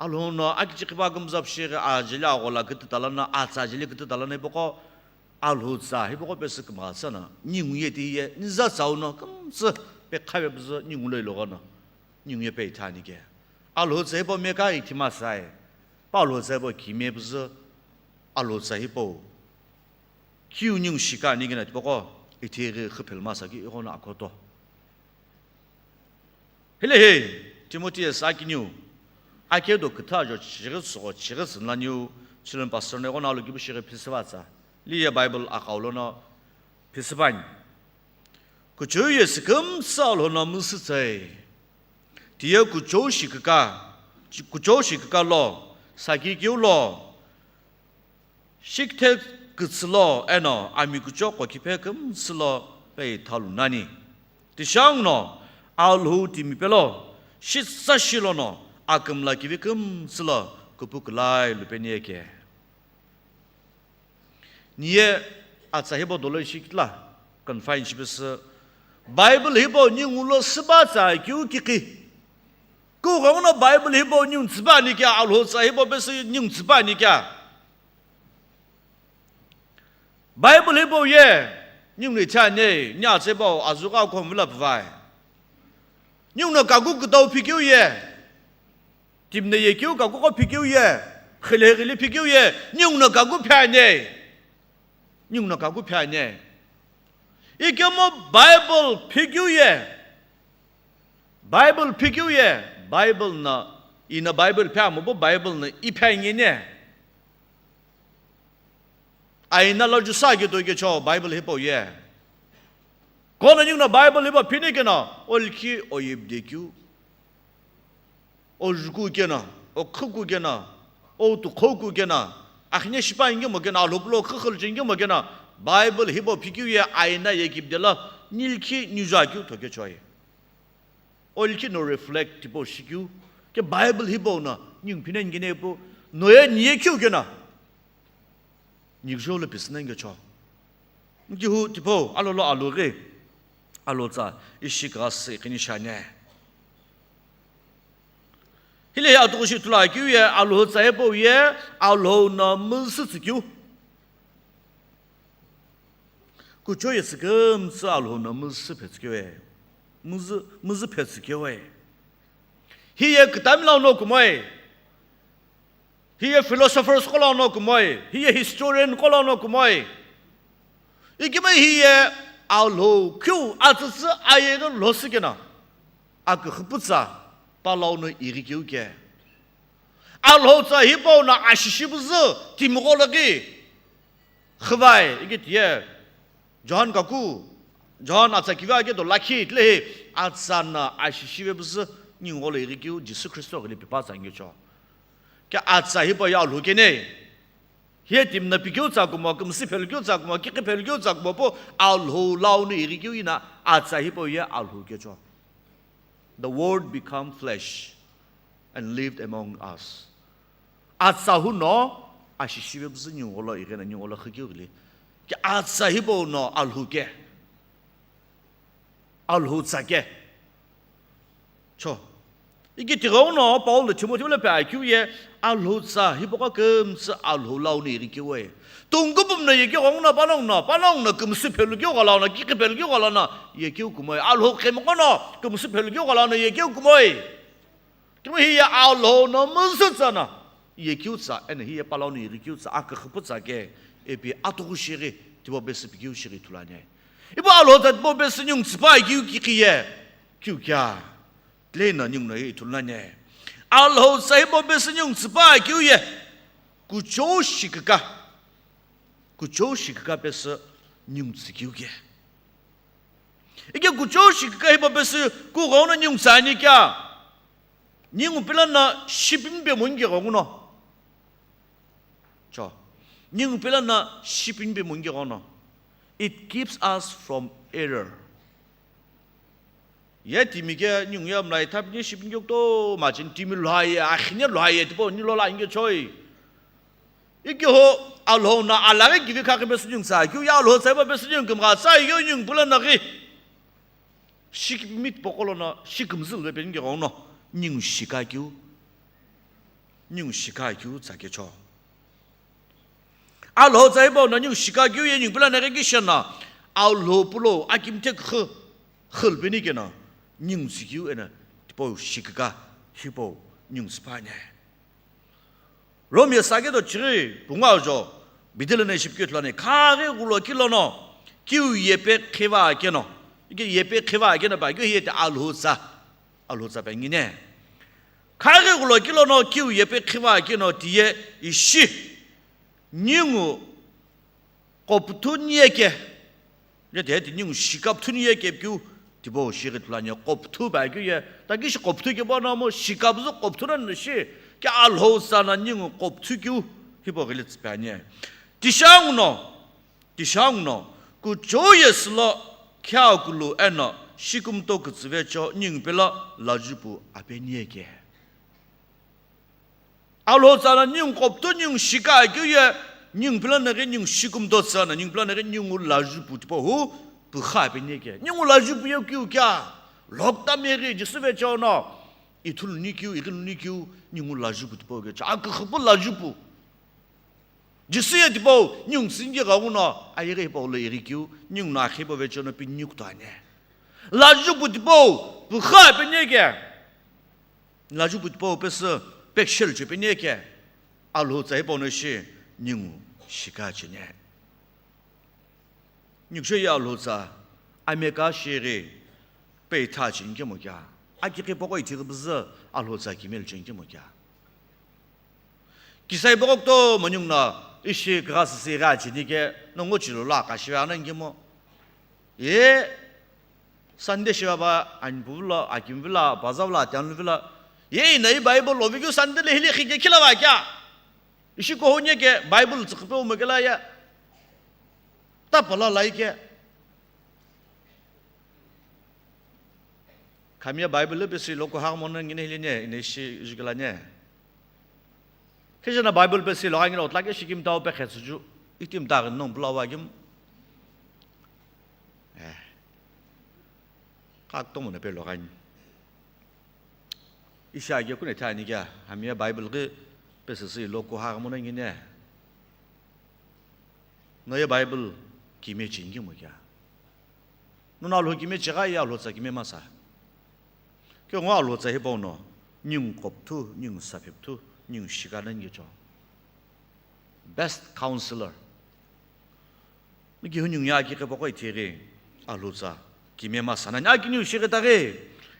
Alhou no akichi khipa kümtsü pu shighi ajeli aghola kütüta lono, atsa ajeli kütüta lono hipaqo Alhou tsa hipaqo pesü kümgha tsü no, ningu ye ti ye, niza tsau no kümtsü pekha pe püzü ningu lo iloghono, ningu ye peitha ani ke. Alhou tsa hipau meka ithi masai, pa Alhou tsa hipau kimiye püzü, Alhou tsa hipau kiu ningu shika ani keno tipaqo ithighi xüphelu masa keu ighono akhoto. Hilehi Timotheus akiniu, akedo kütha jo chighi tsügho chighi tsünlaniu, children pastor ne ighono alokipu shighi phisivatsa, liye Bible aghau lono phisipani. Kuchou ye sükümtsü Alhou no müsütsai. Tiye kuchou shiküka, kuchou shiküka lo, sakikeu lo, shikithe kütsü lo, eno ami kuchou qo kiphe kümtsü lo pe thalu nani. Tishanguno, Alhou timi pelo, shitsa shilono, akümla kivi kümtsü lo, kupu külai lupeni eke. Niye atsa hipau dolo ishi kitila, confine shipesü. Bible hipau ningu lo süba tsa keu kikhi. Kughenguno Bible hipau ningu tsüba ani kea, Alhou tsa hipau pesü ningu tsüba ani kea. Bible hipau ye, ningu no ithia ani, ni atsa hipau azughi akhomvila puvai. Ningu no kaku kütau phikeu ye. Timi no yekeu kaku qo phikeu ye, xile xile phikeu ye, ningu no kaku phe ani. Ningu no kaku phe ani. Ikemu Bible phikeu ye. Bible phikeu ye. Bible no, ino Bible phe amu bo Bible no iphe ani ne. Aina lo jusa ke to ke cho Bible hipau ye. Kono ningu no Bible hipau phini keno, olki oyibde keu. Ojuku keno, okhüku keno, otukhoku keno, akhine shipa ingemo keno, alhoplo khükhülche ingemo keno, Bible hipau phikeu ye aina ye kibdela, nilki nijuakeu to ke choi. Olki no reflect tipau shikeu, ke Bible hipau no, ningu phine ngine pu, noye niye keu keno. Nikjo lo pisü nengechou. Nkihu tipau, alolo aloghi. Alotsa, ishi kagha sü iqini shane. Hilehi atukushi tula keu ye, Alhou tsa hipau ye, Alhou no müsü tsükeu. Kuchou ye sükümtsü Alhou no müsü phetsükeu e. Müsü, müsü phetsükeu e. Hiye kütami lau no kumoi. Hiye philosophers qo lau no kumoi, hiye historian qo lau no kumoi. Ikemu hiye Alhou keu atsütsü aye no lhosü keno, aküxüpütsa pa lau no ighi keu ke. Alhou tsa hipau no ashishi püzü timiqo laghi. Xüvai, ike tiye, John kaku, John atsa kivi ake do lakhi, tilehi, atsa no ashishive püzü ningu lo ighi keu Jisü Khristo ghili pipa tsa ngicho. Ke atsa hipau ye Alhou kene. Hiye timi no pikeu tsa kumo, kümsü phelu keu tsa kumo, kikhi phelu keu tsa kumo pu Alhou lau no ighi keu ina atsa hipau ye Alhou kecho. The word become flesh and lived among us. Atsa hu no, ashishive püzü ningu lo ighi na ningu lo xükeu ghili. Ke atsa hipau no Alhou ke. Alhou tsa ke. Cho. Ike tighenguno Paul Timothy lo pe akeu ye, Alhou tsa hipau kümtsü Alhou lau no ighi keu e. Tungkupum no yekeu ghenguno panongu no, panongu no kümsü phelu keu ghala no, kikhi phelu keu ghala no, yekeu kumoi. Alhou khemiqo no, kümsü phelu keu ghala no, yekeu kumoi. Kemu hiye Alhou no müsü tsa no, yekeu tsa, eno hiye pa lau no ighi keu tsa, aküxüpütsa ke, ipi atuku shighi, tipau pesü pikeu shighi ithulu ani. Ipu Alhou tsa tipau pesü ningu tsüpa keu kikhi ye, keu kea, tile no ningu no ye ithulu nani. Alhou tsa hipau pesü ningu tsüpa keu ye, kuchou shiküka, kuchou shiküka pesü ningu tsükeu ke. Ike kuchou shiküka hipau pesü kughenguno ningu tsü ani kea. Ningu pelo no shipimi pe mungi ghenguno. Cho. Ningu pelo no shipimi pe mungi ghenguno. It keeps us from error. Ye timi ke ningu ye mlai thapini shipini ke kutomo cheni timi lhai ye, akhine lhai ye, tipau ni lo la inge choi. Ike ho Alhou no alaghi kivi khakhi pesü ningu tsa keu ye Alhou tsa hipau pesü ningu kümgha tsa ye ningu pelo no ghi. Shikimit pokolo no shikimzü lo pe ningu ghenguno ningu shika keu. Ningu shika keu tsa kecho. Alhou tsa hipau no ningu shika keu ye ningu pelo no ghi kishe no Alhou pulo akimthe khü khülpeni keno ningu tsükeu eno tipau shiküka hipau ningu tsüpa ani. Rome ye sa ke do chighi pungu ajo, bidilo no ishi pikeu ithulu ani, khaghi ghulo kilono, kiu yepe khiva keno, ike yepe khiva keno pa, keu hiye ti Alhou tsa. Alhou tsa pe ngine. Khaghi ghulo kilono kiu yepe khiva keno tiye ishi. Ningu qoputhu niye ke. Ye te heti ningu shikaputhu niye ke kiu tipau shighi thulani qoputhu ba kiu ye. Ta kishi qoputhu ke bono mo shikaputhu qoputhu na shi. Ke Alhou tsa na ningu qoputhu kiu hipau ghili tsipani. Tishanguno. Tishanguno, kuchou ye sülo, khiakulu eno, shikumto kütsüvecho, ningpilo lajupu apenieke. Alhou tsa na ning qopto ning shika keu ye, ningpilo naghi ning shikumto tsa na, ningpilo naghi ningu lajupu tipau hu, pukha apenieke. Ningu lajupu ye kiu kea, lokta meghi, jisüvecho no, ithulu ni kiu, ighilu ni kiu, ningu lajupu tipau kecha, aküxüpu lajupu. Jisü ye tipau, ningu singi gha nguno, ayeghi hipau lo ighi kiu, ningu no akhi hipau vecho no pi ningu kuto ane. Lajupu tipau, pukha penieke. Lajupu tipau pesü, pekshel che penieke. Alhou tsa hipau no shi, ningu shika chene. Nikusho ye Alhou tsa, ameka shighi, peitha chinkemo kea. Akighi poko ithighi püzü, Alhou tsa kimelu chinkemo kea. Kisai poko kutomo ningu no, ishi kigha süsü ighi achinike, nongu chilo lo akashive ana nkemo. Ye, Sunday shiva ba, anipuvilo, akimvilo, pazavilo, atianuvilo. Ye, ina i Bible lo vikeu Sunday le hile khike khila va kea. Ishi kohonye ke Bible tsükhüpe umekela ye. Tapala laike. Khamiye Bible le pesi lo kuhaghi mono ngine hile ne, ine ishi jukela ne. Khejana Bible pesi lo gangilo tlake shikim tau pe khetsuju. Itim ta gin nong pulawa gim. Eh. Kak tomo ne pe lo gani. Ishi age kune thani kea, hamiye Bible ghi pesüsü ilo kuhaghi mono ngine. No ye Bible kime chingi mo kea. Nono Alhou kime chigha ye Alhou tsa kime masa. Keu ngo Alhou tsa hipau no, ningu qopthu, ningu saphipthu, ningu shika nani kecho. Best counselor. Niki hu ningu ye aki qhipe qo ithighi, Alhou tsa kime masa nani aki ningu shighi taghi.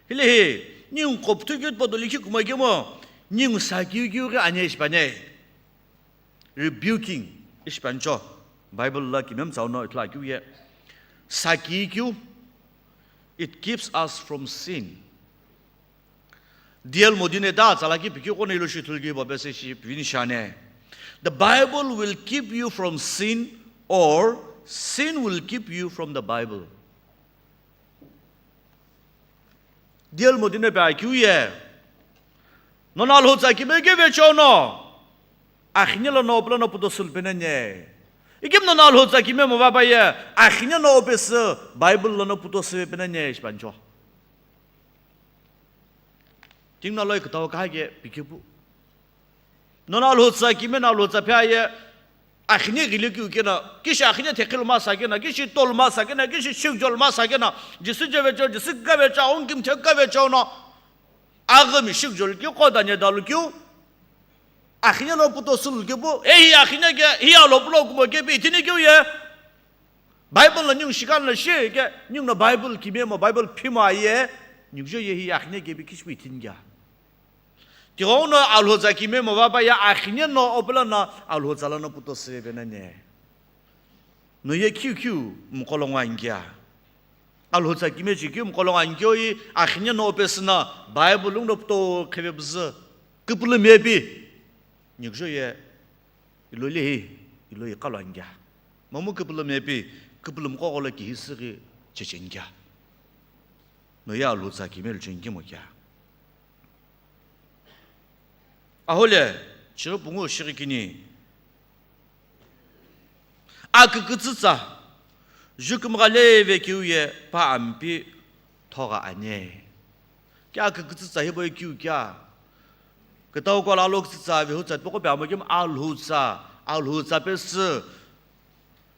Hilehi, ningu qopthu keu podo likhi kuma kemo, ningu sa kiu kiu ghi ane ishi pane. Rebuking, ishi pancho. Bible la kimem tsau no ithulu kiu ye. Sa kiu kiu, it keeps us from sin. D L Moody ne ta tsala ki pikeu qo no ilo shi ithulu kiu bo pese shi pivini shane. The Bible will keep you from sin or sin will keep you from the Bible. D L Moody ne pe akiu ye. Nono Alhou tsa kime keve chono. Akhine lono opulano puto sülpene ne. Ikim nono Alhou tsa kime mo vapa ye. Akhine no opesü Bible lono puto sülpene ne ishi pancho. Tingna loi kutau kahage pikipu. Nono Alhou tsa kime no Alhou tsa phe aye, akhine ghili kiu kena, kishi akhine thekhilu masa kena, kishi tolu masa kena, kishi shikjol masa kena, Jisü jeve cho, Jisü kave cho, aung kim che kave cho no, aghami shikjol kiu, qo danye dalu kiu, akhine no puto sulu kiu pu, ehi akhine ke, hi alo pulo kumo ke pi ithini kiu ye. Bible lo ningu shikha lo shi ke, ningu no Bible kime mo, Bible phimo aye, ningu jo ye hi akhine ke pi kishi pi ithini kea. Tighenguno Alhou tsa kime mo vapa ye akhine no opulano Alhou tsa lono puto süve nani. No ye kiu kiu mqolongo angia. Alhou tsa kime chi kiu mqolongo angioi akhine no opesü na Bible lungno puto kheve püzü. Küpülü mepi. Nikjo ye ilo lehi, ilo iqalo angia. Momu küpülü mepi, küpülü mqogholo kihi süghi chechengia. No ye Alhou tsa kime lu chengimo kea. Ahole, chiro pungu shirikini. Akükütsütsa, jukümgha leve kiu ye pa ampi thogha ane. Kea akükütsütsa hipau ye kiu kea. Kütau kuala alo kütsütsa ve hutsa tipaqo pe amo kim Alhou tsa, Alhou tsa pesü.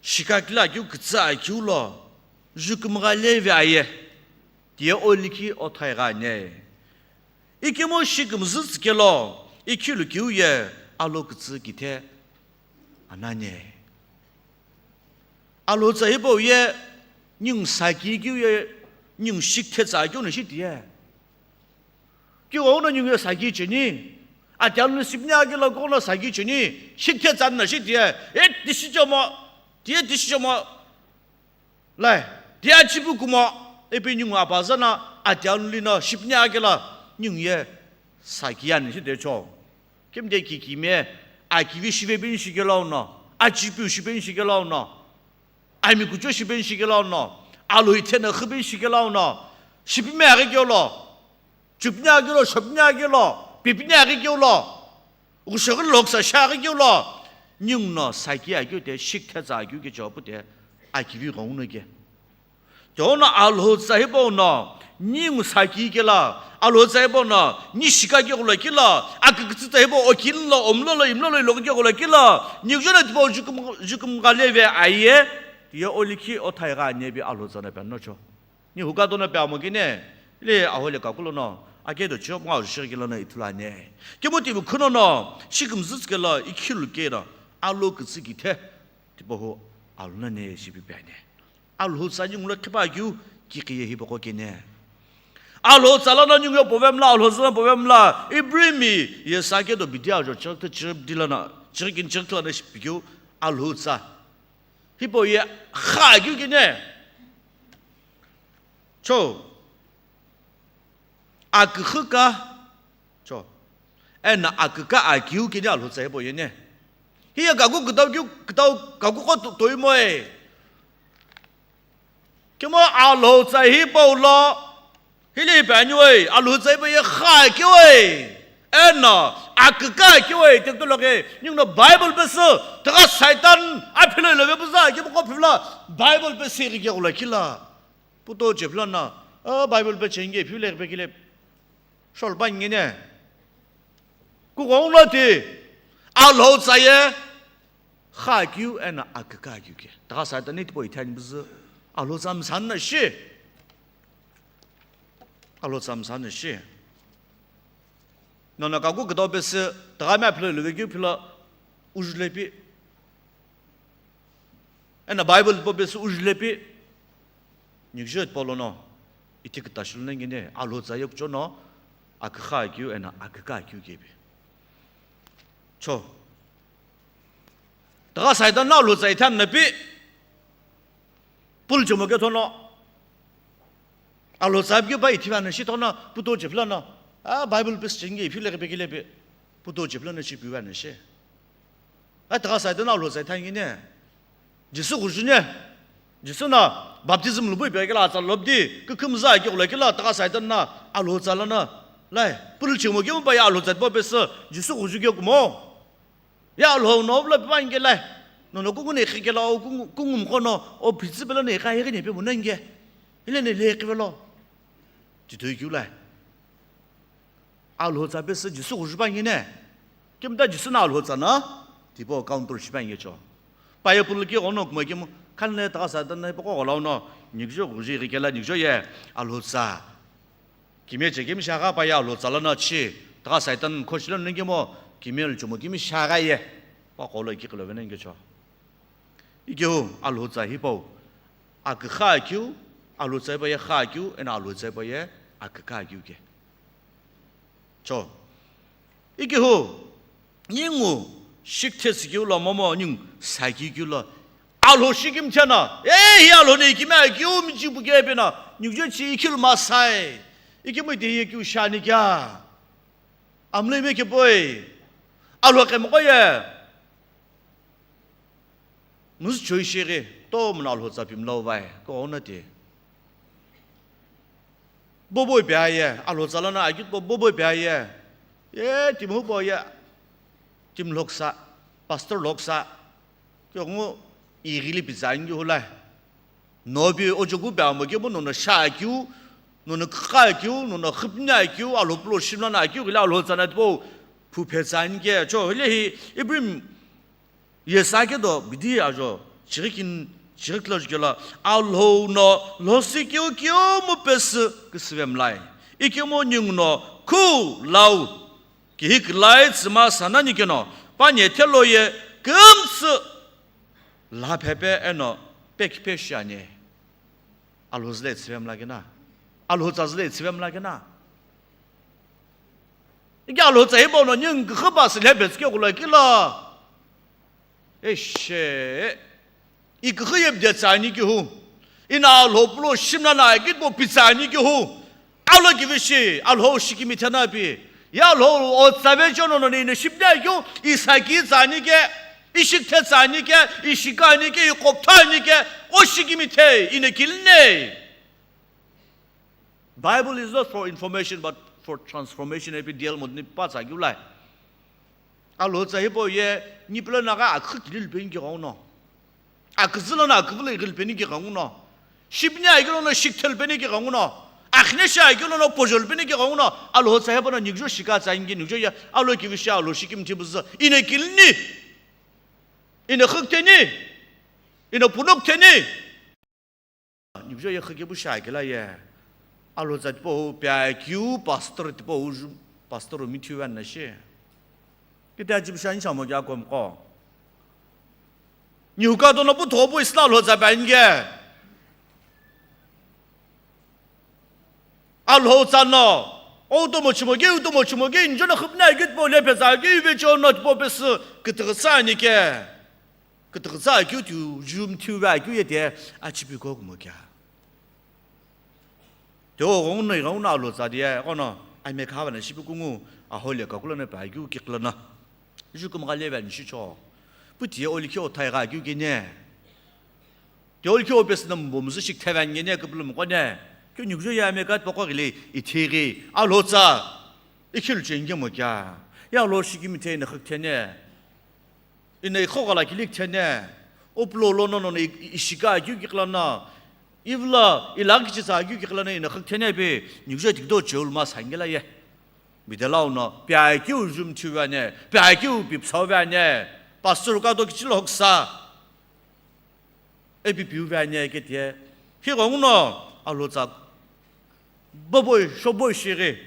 Shikakila kiu kütsü akiu lo, jukümgha leve aye, tiye olikhi othai gha ane. Ikemu shikümzü tsükelo, ikhilu kiu ye alo kütsü kithe anane. Alhou tsa hipau ye, ningu saki kiu ye, ningu shikthe tsa kiu no shi tiye. Keu ghenguno ningu ye saki cheni. Ati alou no shipüni aghi lo kughenguno saki cheni. Shikithe tsa no shi tiye. E tishi chomo. Tiye tishi chomo. Lai. Tiye achipu kumo. Ipi ningu apaza no ati alou no shipüni aghi lo. Ningu ye saki ani shi tiye cho. Kemde kikime. Akivi shive bin shikelo no. Achipu shive bin shikelo no. Ami kucho shiben shikelo no, alou ithena khüben shikelo no, shipime aghi kelo, chupine aghi lo, shopine aghi lo, pipine aghi kelo, ushaghi loksa shaghi kelo, ningu no saki aghi te shikithe tsa aghi ke chopu te akivi ghenguno ke. Tiye ghenguno alou tsa hipau no, ningu saki kelo, alou tsa hipau no, ni shika ke ghulo kelo, akükütsü tsa hipau okil lo, omlo lo, imlo lo, ilo ke ghulo kelo, ningu jona tipau jukum, jukum ghaleve aye, tiye olikhi othai gha ane bi alou tsa no pe no cho. Ni huka dono pe amo kene, le ahole kakulo no, ake do cho ngau shir kelo no ithulu ane. Kemu tibi khuno no, shikimzü kelo, ikhilu ke no, alou kütsü kithe, tipau hu alou no ne shipi pe ane. Alou tsa ningu lo khipa keu, kikhiye hipaqo kene. Alou tsa lono ningu yo pove mla, alou tsa lono pove mla, Ibrahim ye sake do bidi ajo, chirikithe chiribdi lono, chirikini chirikithe lono shipi keu, alou tsa. Hipau ye kha keu kene. Cho. Akükhü ka. Cho. Eno aküka akeu kini alou tsa hipau ye ne. Hiye kaku kütau keu, kütau kaku qo to-, toimoe. Kemu alou tsa hipau lo. Hile ipi aniwe, alou tsa hipau ye kha keu e. Eno aküka keu e, tekto loke, ningu no Bible pesü, tiye ghenguno Satan, aphilo ilo ve puza, kemu qo phivilo, Bible pesü ri ke ghulo kelo. Puto che philo no, a Bible pe chenge, phivile pe kile. Shol pa ngene. Kughenguno ti, alou tsa ye, kha keu eno aküka keu ke. Tiye ghenguno Satan ni tipau ithani puzu, alou tsa msa no shi. Alou tsa msa no shi. Nono kaku kütau pesü, tiye ghenguno aphilo ilo ve keu philo, ujulepi. Eno Bible po pesü ujulepi. Ningu jo tipau lono. Ithi küta shilo no ngene, alou tsa ye kucho no, akükha keu eno aküka keu kepi. Cho. Tiye ghenguno Satan no alou tsa ithani no pi. Pulu chomo ke thono. Alou tsa pi keu pa ithi vano shi thono, puto che philo no. A Bible pesü chenge, iphile pe kile pe. Puto che philo no shi pi vano shi. A tiye ghenguno Satan no alou tsa ithani ne. Jisü ghuju ne. Jisü no baptism lu pu ipi kelo atsa lobdi, kükhümza ke ghulo kelo tiye ghenguno Satan no alou tsa lono. Lai, pulu chomo kemu pa ye alou tsa tipau pesü, Jisü ghuju ke kumo. Ye alou no vlo pe pa nge lai. Nono kungu ne khikelo, kungu, kungu mkhono, o phitsü pelo ne kha ye ne pe mo nge. Hile ne le khivelo. Titoi keu lai. Alou tsa pesü Jisü ghuju pa ngene. Kemu ta Jisü no alou tsa no, tipau counter shipa nge cho. Pa ye pulu ke ghenguno kumo kemu, khan le tiye ghenguno Satan no hipaqo ghulo no, ningu jo ghuju ri kelo ningu jo ye, alou tsa. Kime che kemi shagha pa ye alou tsa lono chi, tiye ghenguno Satan khoshi lono nge mo, kime lo chomo kemi shagha ye, pa qolo ki kilo veno nge cho. Ikeu alou tsa hipau, akükha keu, alou tsa hipau ye kha keu, eno alou tsa hipau ye aküka keu ke. Cho. Ikeu, ningu shikithe sikeu lo momu ningu saki keu lo. Alou shikimthe no, e hi alou ne ikime keu michi pu ke pe no, ningu jo chi ikhilu masai. Ikemu ite ye keu shani kea. Amlui me kepoi. Alou kemqo ye. Muzu choi shighi, to mna alou tsa pimlau vai, kughenguno ti. Bobo ipi aye, alou tsa lono aghi bo-, bobo ipi aye. Ye, timi hupo ye. Timi loksa, pastor loksa. Kughengu ighili pizangi hulai. Nobi ojoku pe amo kemu nono sha keu, nono kha keu, nono khüpni keu, alou pulo shimla na keu, ghili alou tsa no tipau phuphe tsa ani ke, cho, hile hi, Ibrahim, Yesa ke do bidi ajo, chirikin, chiriklo jikelo, Alhou no losi keu keu mu pesü küsüve mlai. Ikemu ningu no khu lau, kihi külai tsüma sanani keno, panye thelo ye kümtsü la phepe eno pekiphe shiani. Alhou züle tsüve mla kena. Alhou tsa züle tsüve mla kena. Ke Alhou tsa hipau no ningu küxü pa sü lhepetsü keghu lo kilo. Eshe. I küxü ye pide tsa ani kehu. Ina Alhou pulo shimna na kit po pitsa ani kehu. Alo kivishi, Alhou shikimi thena pi. Ya Alhou o tsave chono no ni shipde keu, i saki tsa ani ke, i shikthe tsa ani ke, i shika ani ke, i koptha ani ke, o shikimi the, ina kilne. Bible is not for information, but for transformation, ipi D L modni pa tsa keu lai. Alhou tsa hipau ye, ni pula na ka akhu kili lupeni ke gong no. Aküzü lono aküvü lo ighi lupeni ke gong no. Shipni aghi lono shikthe lupeni ke gong no. Akhine shi aghi lono pojo lupeni ke gong no. Alhou tsa hipau no nigjo shika tsa ingi nigjo ya. Alo kivishi Alhou shikimi thi buzü. Ina kilni. Ina khuk theni. Ina punuk theni. Nibjo ye khike bu shakela ye. Alhou tsa tipau hu pia kiu pastor tipau hu ju pastor hu mithiu na shi. Kiti aji bu shani shamo kya kom ko. Ni huka dono bu thobu isla Alhou tsa pia inge. Alhou tsa no. O to mo chimo ge, o to mo chimo ge, njo na khupna ge tipau le pia tsa ge, ibe cho no tipau pe su, kiti sa ni ke. Kütüghütsa akeu tiu, jum thiuve akeu ye te, achipi ko kumo kya. Te o ghongu no, ghongu no Alhou tsa de, kono, aime khava na shipi kungu, ahole kakula na pa akeu kikla na. Ju kumgha leve ni shicho. Puti ye olikhi o thai gha akeu kene. Te olikhi o pes na mbo muzu shik thaiva ngene kupulum kone. Kyo nyukjo ya aime kat poko gile, ithiri, Alhou tsa. Ikhil chenge mo kya. Ya Alhou shikimi the na khak thene. Ina ikhoghala kilik thene, uplo lono nono i-, i-, ishika akeu kiklana, ivla ilak kichitsa akeu kiklana ina khak thene pe, nikjo tikdo cheul mas hangela ye. Bidelau no, pia akeu jum thiu vane, pia akeu pipsau vane, pastor ka do kichilo hoksa. Epi piu vane ke tie, hi gong no, Alhou tsa, baboi, shoboi shiri,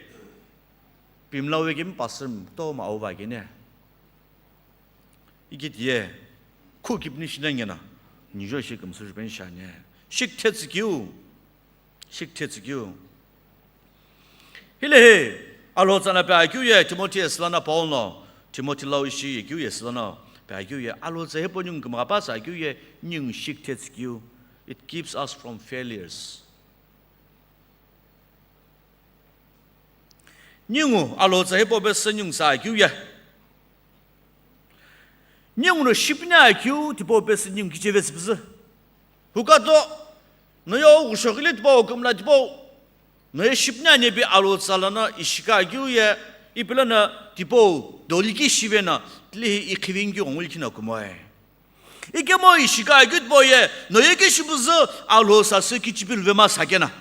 pimlau vekemi pastor to ma au vagene. Ikit ye, khu kipni shinangena, nijo shi kümsü jupen shane. Shik thetsü kiu, shik thetsü kiu. Hile he, Alhou tsana pe akeu ye, Timothy eslana Paul no, Timothy lau ishi ye kiu ye eslana pe akeu ye, Alhou tsa hepo nyung kümgapa tsa akeu ye, nyung shik thetsü kiu. It keeps us from failures. Ningu Alhou tsa hipau pesü ningu sa akeu ye. Ningu no shipni akeu tipau pesü ningu kicheve tsüpüzü. Hukato, no yo ghushoghili tipau, kümla tipau. No ye shipni ane pi Alhou tsa lana ishika akeu ye, ipilana tipau, doliki shive na, tilihi ikhivingi ghongul kina kumoe. Ikemo ishika akeu tipau ye, no ye kishipüzü Alhou sasü kichipilve ma sakena.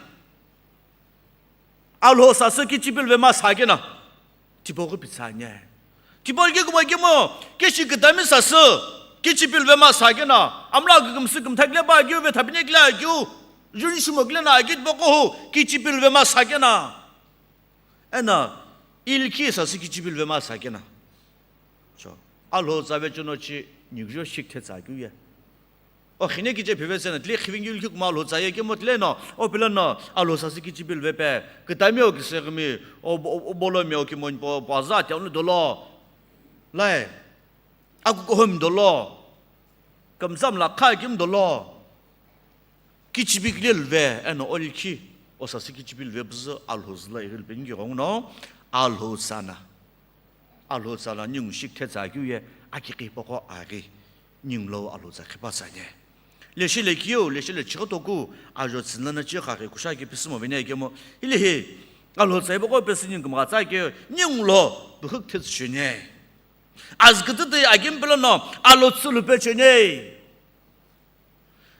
Alhou sasü kichipilve ma sakena. Tipau ghupitsanye. Tipau kikuma kemo, kishi kitami sasü, kichipilve ma sakena. Amla kikümsü kümthakle ba kiu ve thapine kile akiu. Jun shimo kile na akit boko hu, kichipilve ma sakena. Ena, ilki sasü kichipilve ma sakena. So, Alhou tsa ve chono chi, nikjo shik thetsa kiu ye. O khine kiche phivetsena, tile khivingil ki kuma Alhou tsa ye kemo tile no, o pila no, Alhou sasü kichipilve pe, kitami o kisegmi, o, o, o bolo mi o kimon po, po aza te onu dolo. Lai, aku kohom dolo. Kamsam la kha kim dolo. Kichipikile lve, eno olki, o sasü kichipilve püzü Alhou züla igil pengi gong no, Alhou tsana. Alhou tsala ningu shik thetsa keu ye, aki ki poko aghi, ningu lo Alhou tsa khipa tsanye. Leshi le kiu, leshi le chigha toku, ajo tsünla na chi khaghi kusha ki pisimo vene kemo, hile he, Alhou tsa ipoko pesi ningu kümgha tsa keu, ningu lo, buhuk thetsu shine. Azkütütü agimpilo no, Alhou tsü lupe chene.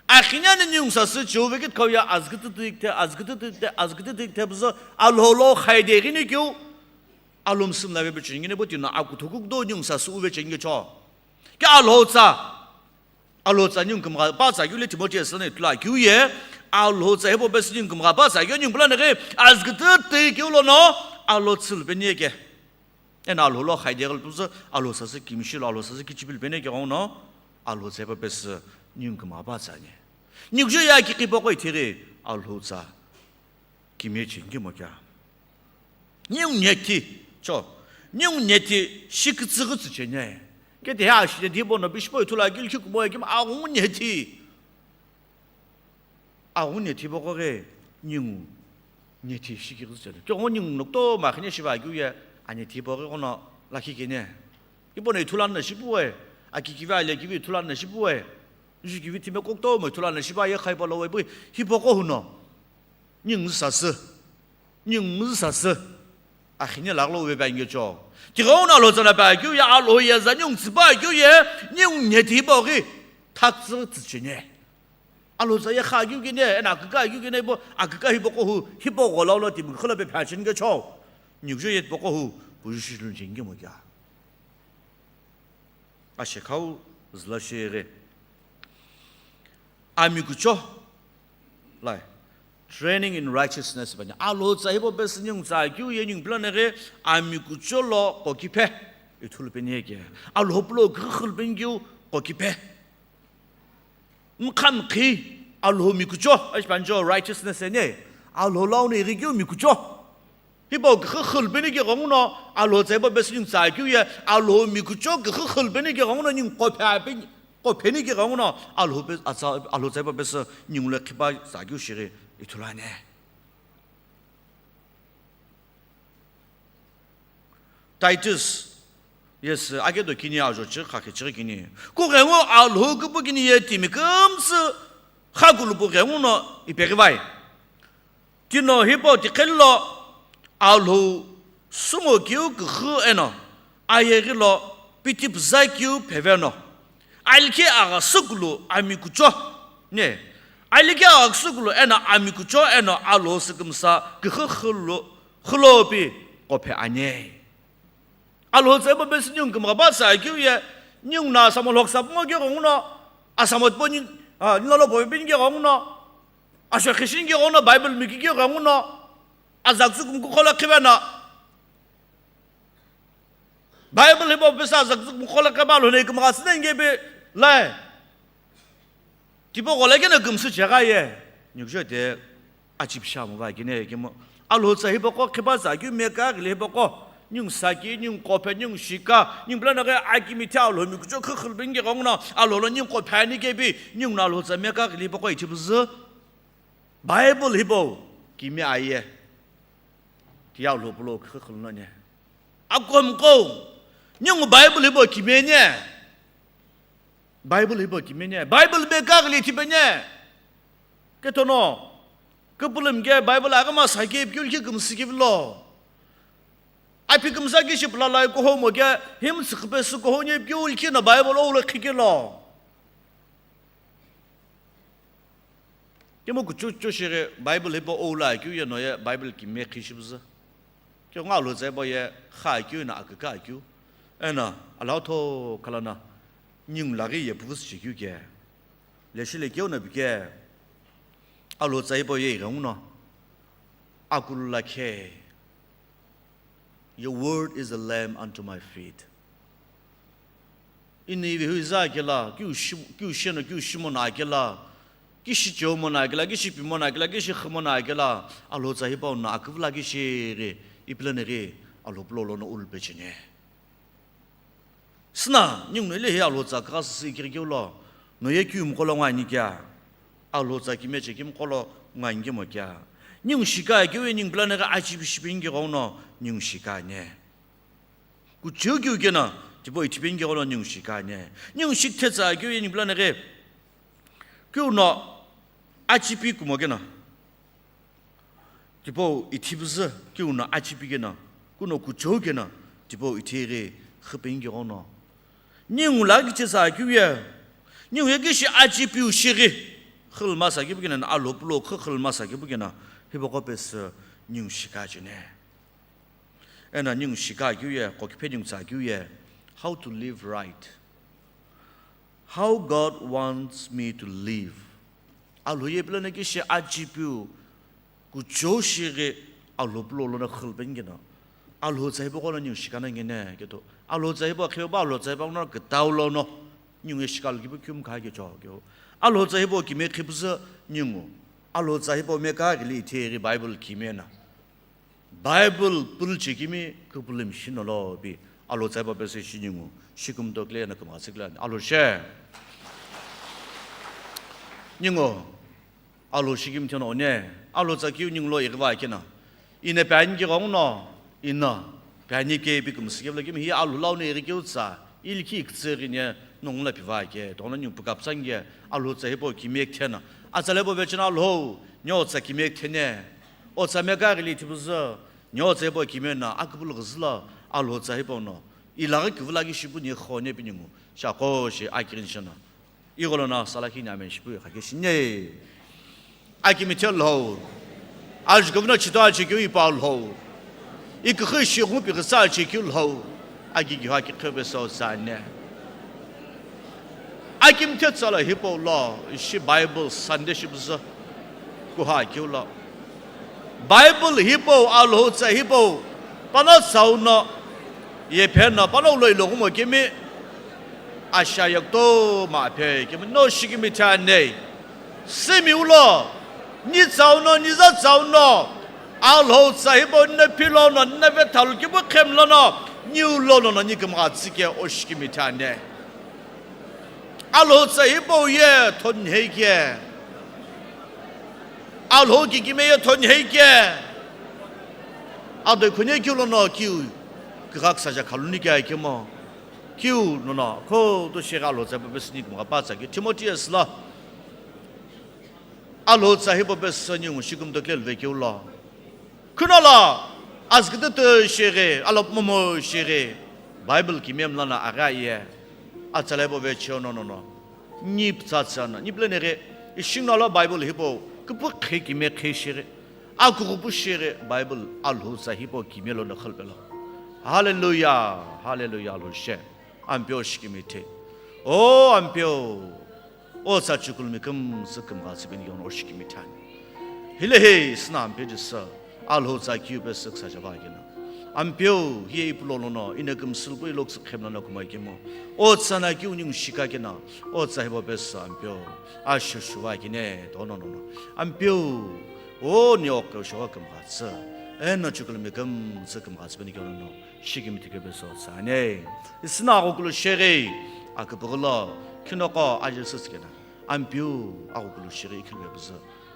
Akhinya ni ningu sasü chiu vekit khau ya azkütütü ikte, azkütütü ikte, azkütütü ikte püzü Alhou lo khaide ghini kiu, Alhou msüm la vebe chengine bo tino akuthuku do ningu sasü uve chenge cho. Ke Alhou tsa, Alhou tsa ningu kümgha pa tsa kiu le Timothy sene tula kiu ye, Alhou tsa hebo besi ningu kümgha pa tsa kiu ningu pula nege azkütütü kiu lo no, Alhou tsü lupe ni ye ke. Eno Alhou lo khaide ghil püzü, Alhou sasü kimshi lo, Alhou sasü kichipil pene keghono, Alhou tsa ipa pesü ningu kümgha pa tsani. Nikjo ya ki kipa koi thiri, Alhou tsa kimye chingimo kya. Ningu nyekti, cho, Ningu nethi shikütsüghü tsücheni. Kete he ashi nethi hipau no pishipo ithulu akeu likhi kumo ye kima aghungu nethi. Aghungu nethi hipaqo ghi ningu nethi shikütsücheni. Keghengu ningu no kutomo akhine shiva akeu ye anethi hipaqo ghi ghono lakhi keni. Hipau no ithulu ani no shipuwe, akikivi alekivi ithulu ani no shipuwe, jukivi thime kutomo ithulu ani no shipuwe ye khaipa lo we pu hipaqo huno. Ningu sasü. Ningu sasü. Akhine laghi lo we pangecho. Tighengu no Alhou tsa no pa akeu ye Alhou ye za ningu tsüpa akeu ye ningu nethi hipau ghi thaktsü tsücheni. Alhou tsa ye kha akeu keni, eno aküka akeu keni hipau, aküka hipaqo hu, hipau ghola lo timi khula pe phacheni kecho. Ningu jo ye hipaqo hu, kuju shi luncheni kemo kea. Ashekhau züla shighi. Ami kucho. Lai. Training in righteousness bani. Alhou tsa hipau pesü ningu tsa akeu ye ningu plan ghi ami kucho lo kokiphe. Ithulu peni ye ke. Alhou pulo kükükhülü peni keu kokiphe. Mkhamkhi Alhou mi kucho, ashi pancho righteousness ene. Alhou lau no ighi keu mi kucho. Hipau kükükhülü peni keghengu no, Alhou tsa hipau pesü ningu tsa akeu ye, Alhou mi kucho kükükhülü peni keghengu no ningu kophe peni, kopheni keghengu no, Alhou pe, atsa, Alhou tsa hipau pesü ningu lo khipa tsa akeu shighi ithulu ani. Titus, yes, ake do kini ajo chi, khakhe chi kini. Kughengu Alhou küpu kini ye timi kümsü, kha kulupu ghengu no ipeghi vai. Tino hipau tiqheli lo Alhou sumo keu küxü eno, ayeghi lo piti püza keu pheve no, alikhi agha sügulu ami kucho, ne, alikhi agha sügulu eno ami kucho eno Alhou sükümsa küxü xülo, xülopi qophe ani. Alhou tsa hipau pesü ningu kümgha pa tsa akeu ye, ningu no asamo lhoksa pu ngo keghengu no, asamo tipau ni, a, nilo lo pove peni keghengu no, asho khishini keghengu no, Bible miki keghengu no, azaküsü kümkhu kholo khipe no. Bible hipau pesü azaküsü kümkhu kholo khipe Alhou no kümgha sü nani kepi lai. Tipau ghola keno kümsü chegha ye. Ningu jo te achipisha mo va kene kemo. Alhou tsa hipaqo khipa tsa keu meka ghili hipaqo. Ningu saki, ningu qophe, ningu shika, ningu plan ghi akimi the Alhou mi kucho kükükhülü peni keghengu no, Alhou lo ningu qophe ani kepi, ningu no Alhou tsa meka ghili hipaqo ithi püzü. Bible hipau kimi aye. Ti Alhou pulo kükükhülü no ne. Akomqo. Ningu Bible hipau kimi ne. Bible hipau kimi ne. Bible meka ghili ithi peni. Kethono. Küpülümi ke Bible aghi masa keu pi keu likhi kümsü keu lo. Api kümsa kishi püla lai kuhomo ke him tsüküpe sü kuhonye pi keu likhi no Bible ou lo khikelo. Kemu kuchu kuchu shighi Bible hipau ou lo akeu ye no ye Bible kimi khishi püzü. Keghengu Alhou tsa hipau ye kha akeu eno aküka akeu. Eno, alhou tho khala no, ningu laghi ye püvüsü shi keu ke. Leshi le keu no pi ke. Alhou tsa hipau ye ighengu no. Akulu lakhe. Your word is a lamp unto my feet. Ini ivi hui za kela, kiu shi, kiu sheno, kiu shimo na kela, kishi cheo mo na kela, kishi pi mo na kela, kishi khimo na kela, Alhou tsa hipau no aküvü lakhi shighi, ipi leni ghi, Alhou pulo lono ulpe cheni. Süna, ningu no ile hi Alhou tsa kha sü ikiri keu lo, no ye kiu mqolo ngani kea, Alhou tsa kime che kimqolo ngani kemo kea. Ningu shika keu ye ningu plan ghi achipi shipeni keghengu no, ningu shika ne. Kucheu keu keno, tipau ithi peni keghengu no ningu shika ne. Ningu shikithe tsa keu ye ningu plan ghi. Keu no achipi kumo keno. Tipau ithi püzü, keu no achipi keno. Kuno kucheu keno, tipau ithi ghi, xü peni keghengu no. Ningu lakhi che tsa keu ye. Ningu ye kishi achipiu shighi. Xülu masa kipu keno, Alhou pulo kükükhülü masa kipu keno. Hipaqo pesü ningu shika cheni. Eno ningu shika keu ye, kokiphe ningu tsa keu ye, how to live right. How God wants me to live. Alhou ye ipi leni kishi achipiu, kuchou shighi Alhou pulo lono xülu peni keno. Alhou tsa hipaqo no ningu shika no ngene keto. Alhou tsa hipaqo khipe pa Alhou tsa hipaqo no kütau lono. Ningu ye shika lo kipu kiu mkha kecho keu. Alhou tsa hipau kimi khipüzü ningu. Alhou tsa hipau meka ghili ithi ghi Bible kimi eno. Bible pulu chekimi kupulumi shino lo pi Alhou tsa hipau pesü shi ningu shikimtokle eno kümgha tsükle ani. Alhou she. Ningu Alhou shikimthe no one, Alhou tsa kiu ningu lo ighiva kena. Ina peni ke gong no, ina peni ke pi kümsü kevilo kemi hi Alhou lau no ighi keu tsa, ili ki iktsü ghi ne nungu la piva ke, tono ningu pukap tsange, Alhou tsa hipau kimiye kthena. Atsa lepo vechena Alhou, nyo tsa kimiye kthene. O tsa meka ghili thipuzü, nyo tsa hipau kimiye na, akupulu ghizüla, Alhou tsa hipau no. Ilaghi kivulaghi shipu ni khone pi ningu, shaqo shi akirin shana. Igho lono salakhi ni amen shipu ikhake shine. Akimthe Alhou. Ajukuvno chito achekeu ipa Alhou. Ikukhu shi ngu pi kisa achekeu Alhou. Aki giho aki khebe so tsane. Akimthe tsala hipau lo, ishi Bible Sunday shibuzü. Kuha keu lo. Bible hipau, Alhou tsa hipau, pano tsau no, ye phe no, pano ulo ilo gumo kemi, asha yakto ma phe kemi, no shikimi thane. Simi ulo, ni tsau no, ni za tsau no, Alhou tsa hipau, ni philo no, ni vethalu kipu khem lono, ni ulo no, ni kümgha tsike, o shikimi thane. Alhou tsa hipau ye thon heike. Alhou kikime ye thon heike. Adoi khune kiu lono kiu. Kigak saja khaluni kya kemo. Kiu nono. Kho to shega Alhou tsa hipau pesü ni kümgha pa tsa ki. Timotheus la. Alhou tsa hipau pesü ni ngu shikimtokle lve kiu lo. Khunala, azkütütü shighi, alap momo shighi, Bible kimiyem lana agha ye, atsa lepo vecheo no no no. Ni ptsatsa na, ni pleneghi, ishing no la Bible hipau, kupu khe kime khe shighi, akughupu shighi, Bible Alhou tsa hipau kime lo no khalpelo. Hallelujah, hallelujah, Alhou she. Ampeu shikimi the. O Ampeu. O tsa chukulumi kümsü kümgha tsüpeni keno oshikimi thani. Hilehi sina Ampeu Jisü, Alhou tsa kiu pesü ksa java kena. Ampeu, hiye ipulo lono, ina kümsülpui lo ksü khemla na kumai kemo. O tsa na kiu ningu shika kena, o tsa hipau pesü Ampeu, asho shuva kene, tono nono. Ampeu, o ni okeu shuva kümgha tsü, eno chukulumi kümsü kümgha tsüpeni keno no. Shikimthi kepeso tsane. Isina aghukulu sheghi, aküpüghülo, khinoko aje sütsikena. Ampeu aghukulu sheghi ikhilve püzü.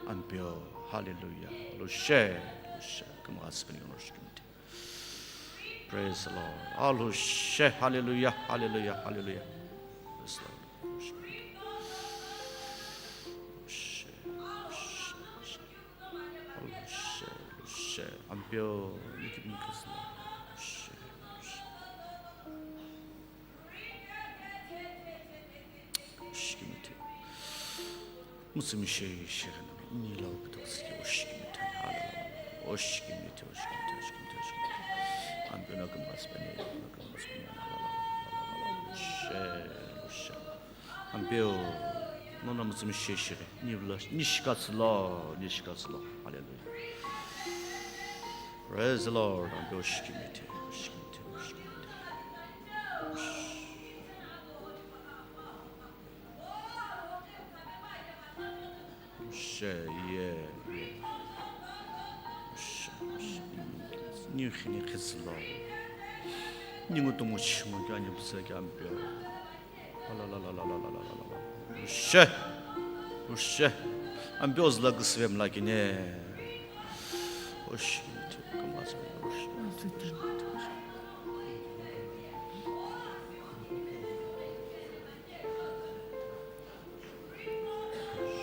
Ampeu, hallelujah. Alhou she, Alhou she, kümgha tsüpeni keno shikimthi. Praise the Lord. Alhou she, hallelujah, hallelujah, hallelujah. Praise the Lord. Alhou she, Alhou she, Alhou she. Alhou she, Alhou she. Ampeu, ni kipini khisülo. Alhou she, Alhou she. Oshikimthi. Mutsumi she, she, ni lo kutoksiki oshikimthi. Hallelujah. Oshikimthi, oshikimthi, oshikimthi, oshikimthi. Ampeu no kümgha tsüpeni, no kümgha tsüpeni. Alhou she, Alhou she. Ampeu, nono mutsumi sheshire, ni vla, ni shikatsülo, ni shikatsülo. Hallelujah. Praise the Lord. Ampeu shikimthi, shikimthi, shikimthi. She, ye, ye. She, she. Ni khini khitsülo. Ni ngutungu shimo kya ni psa kya Ampeu. She. She. Ampeu züla küsüve mla kine. Oshikimthi, kümgha tsüpeni, oshikimthi.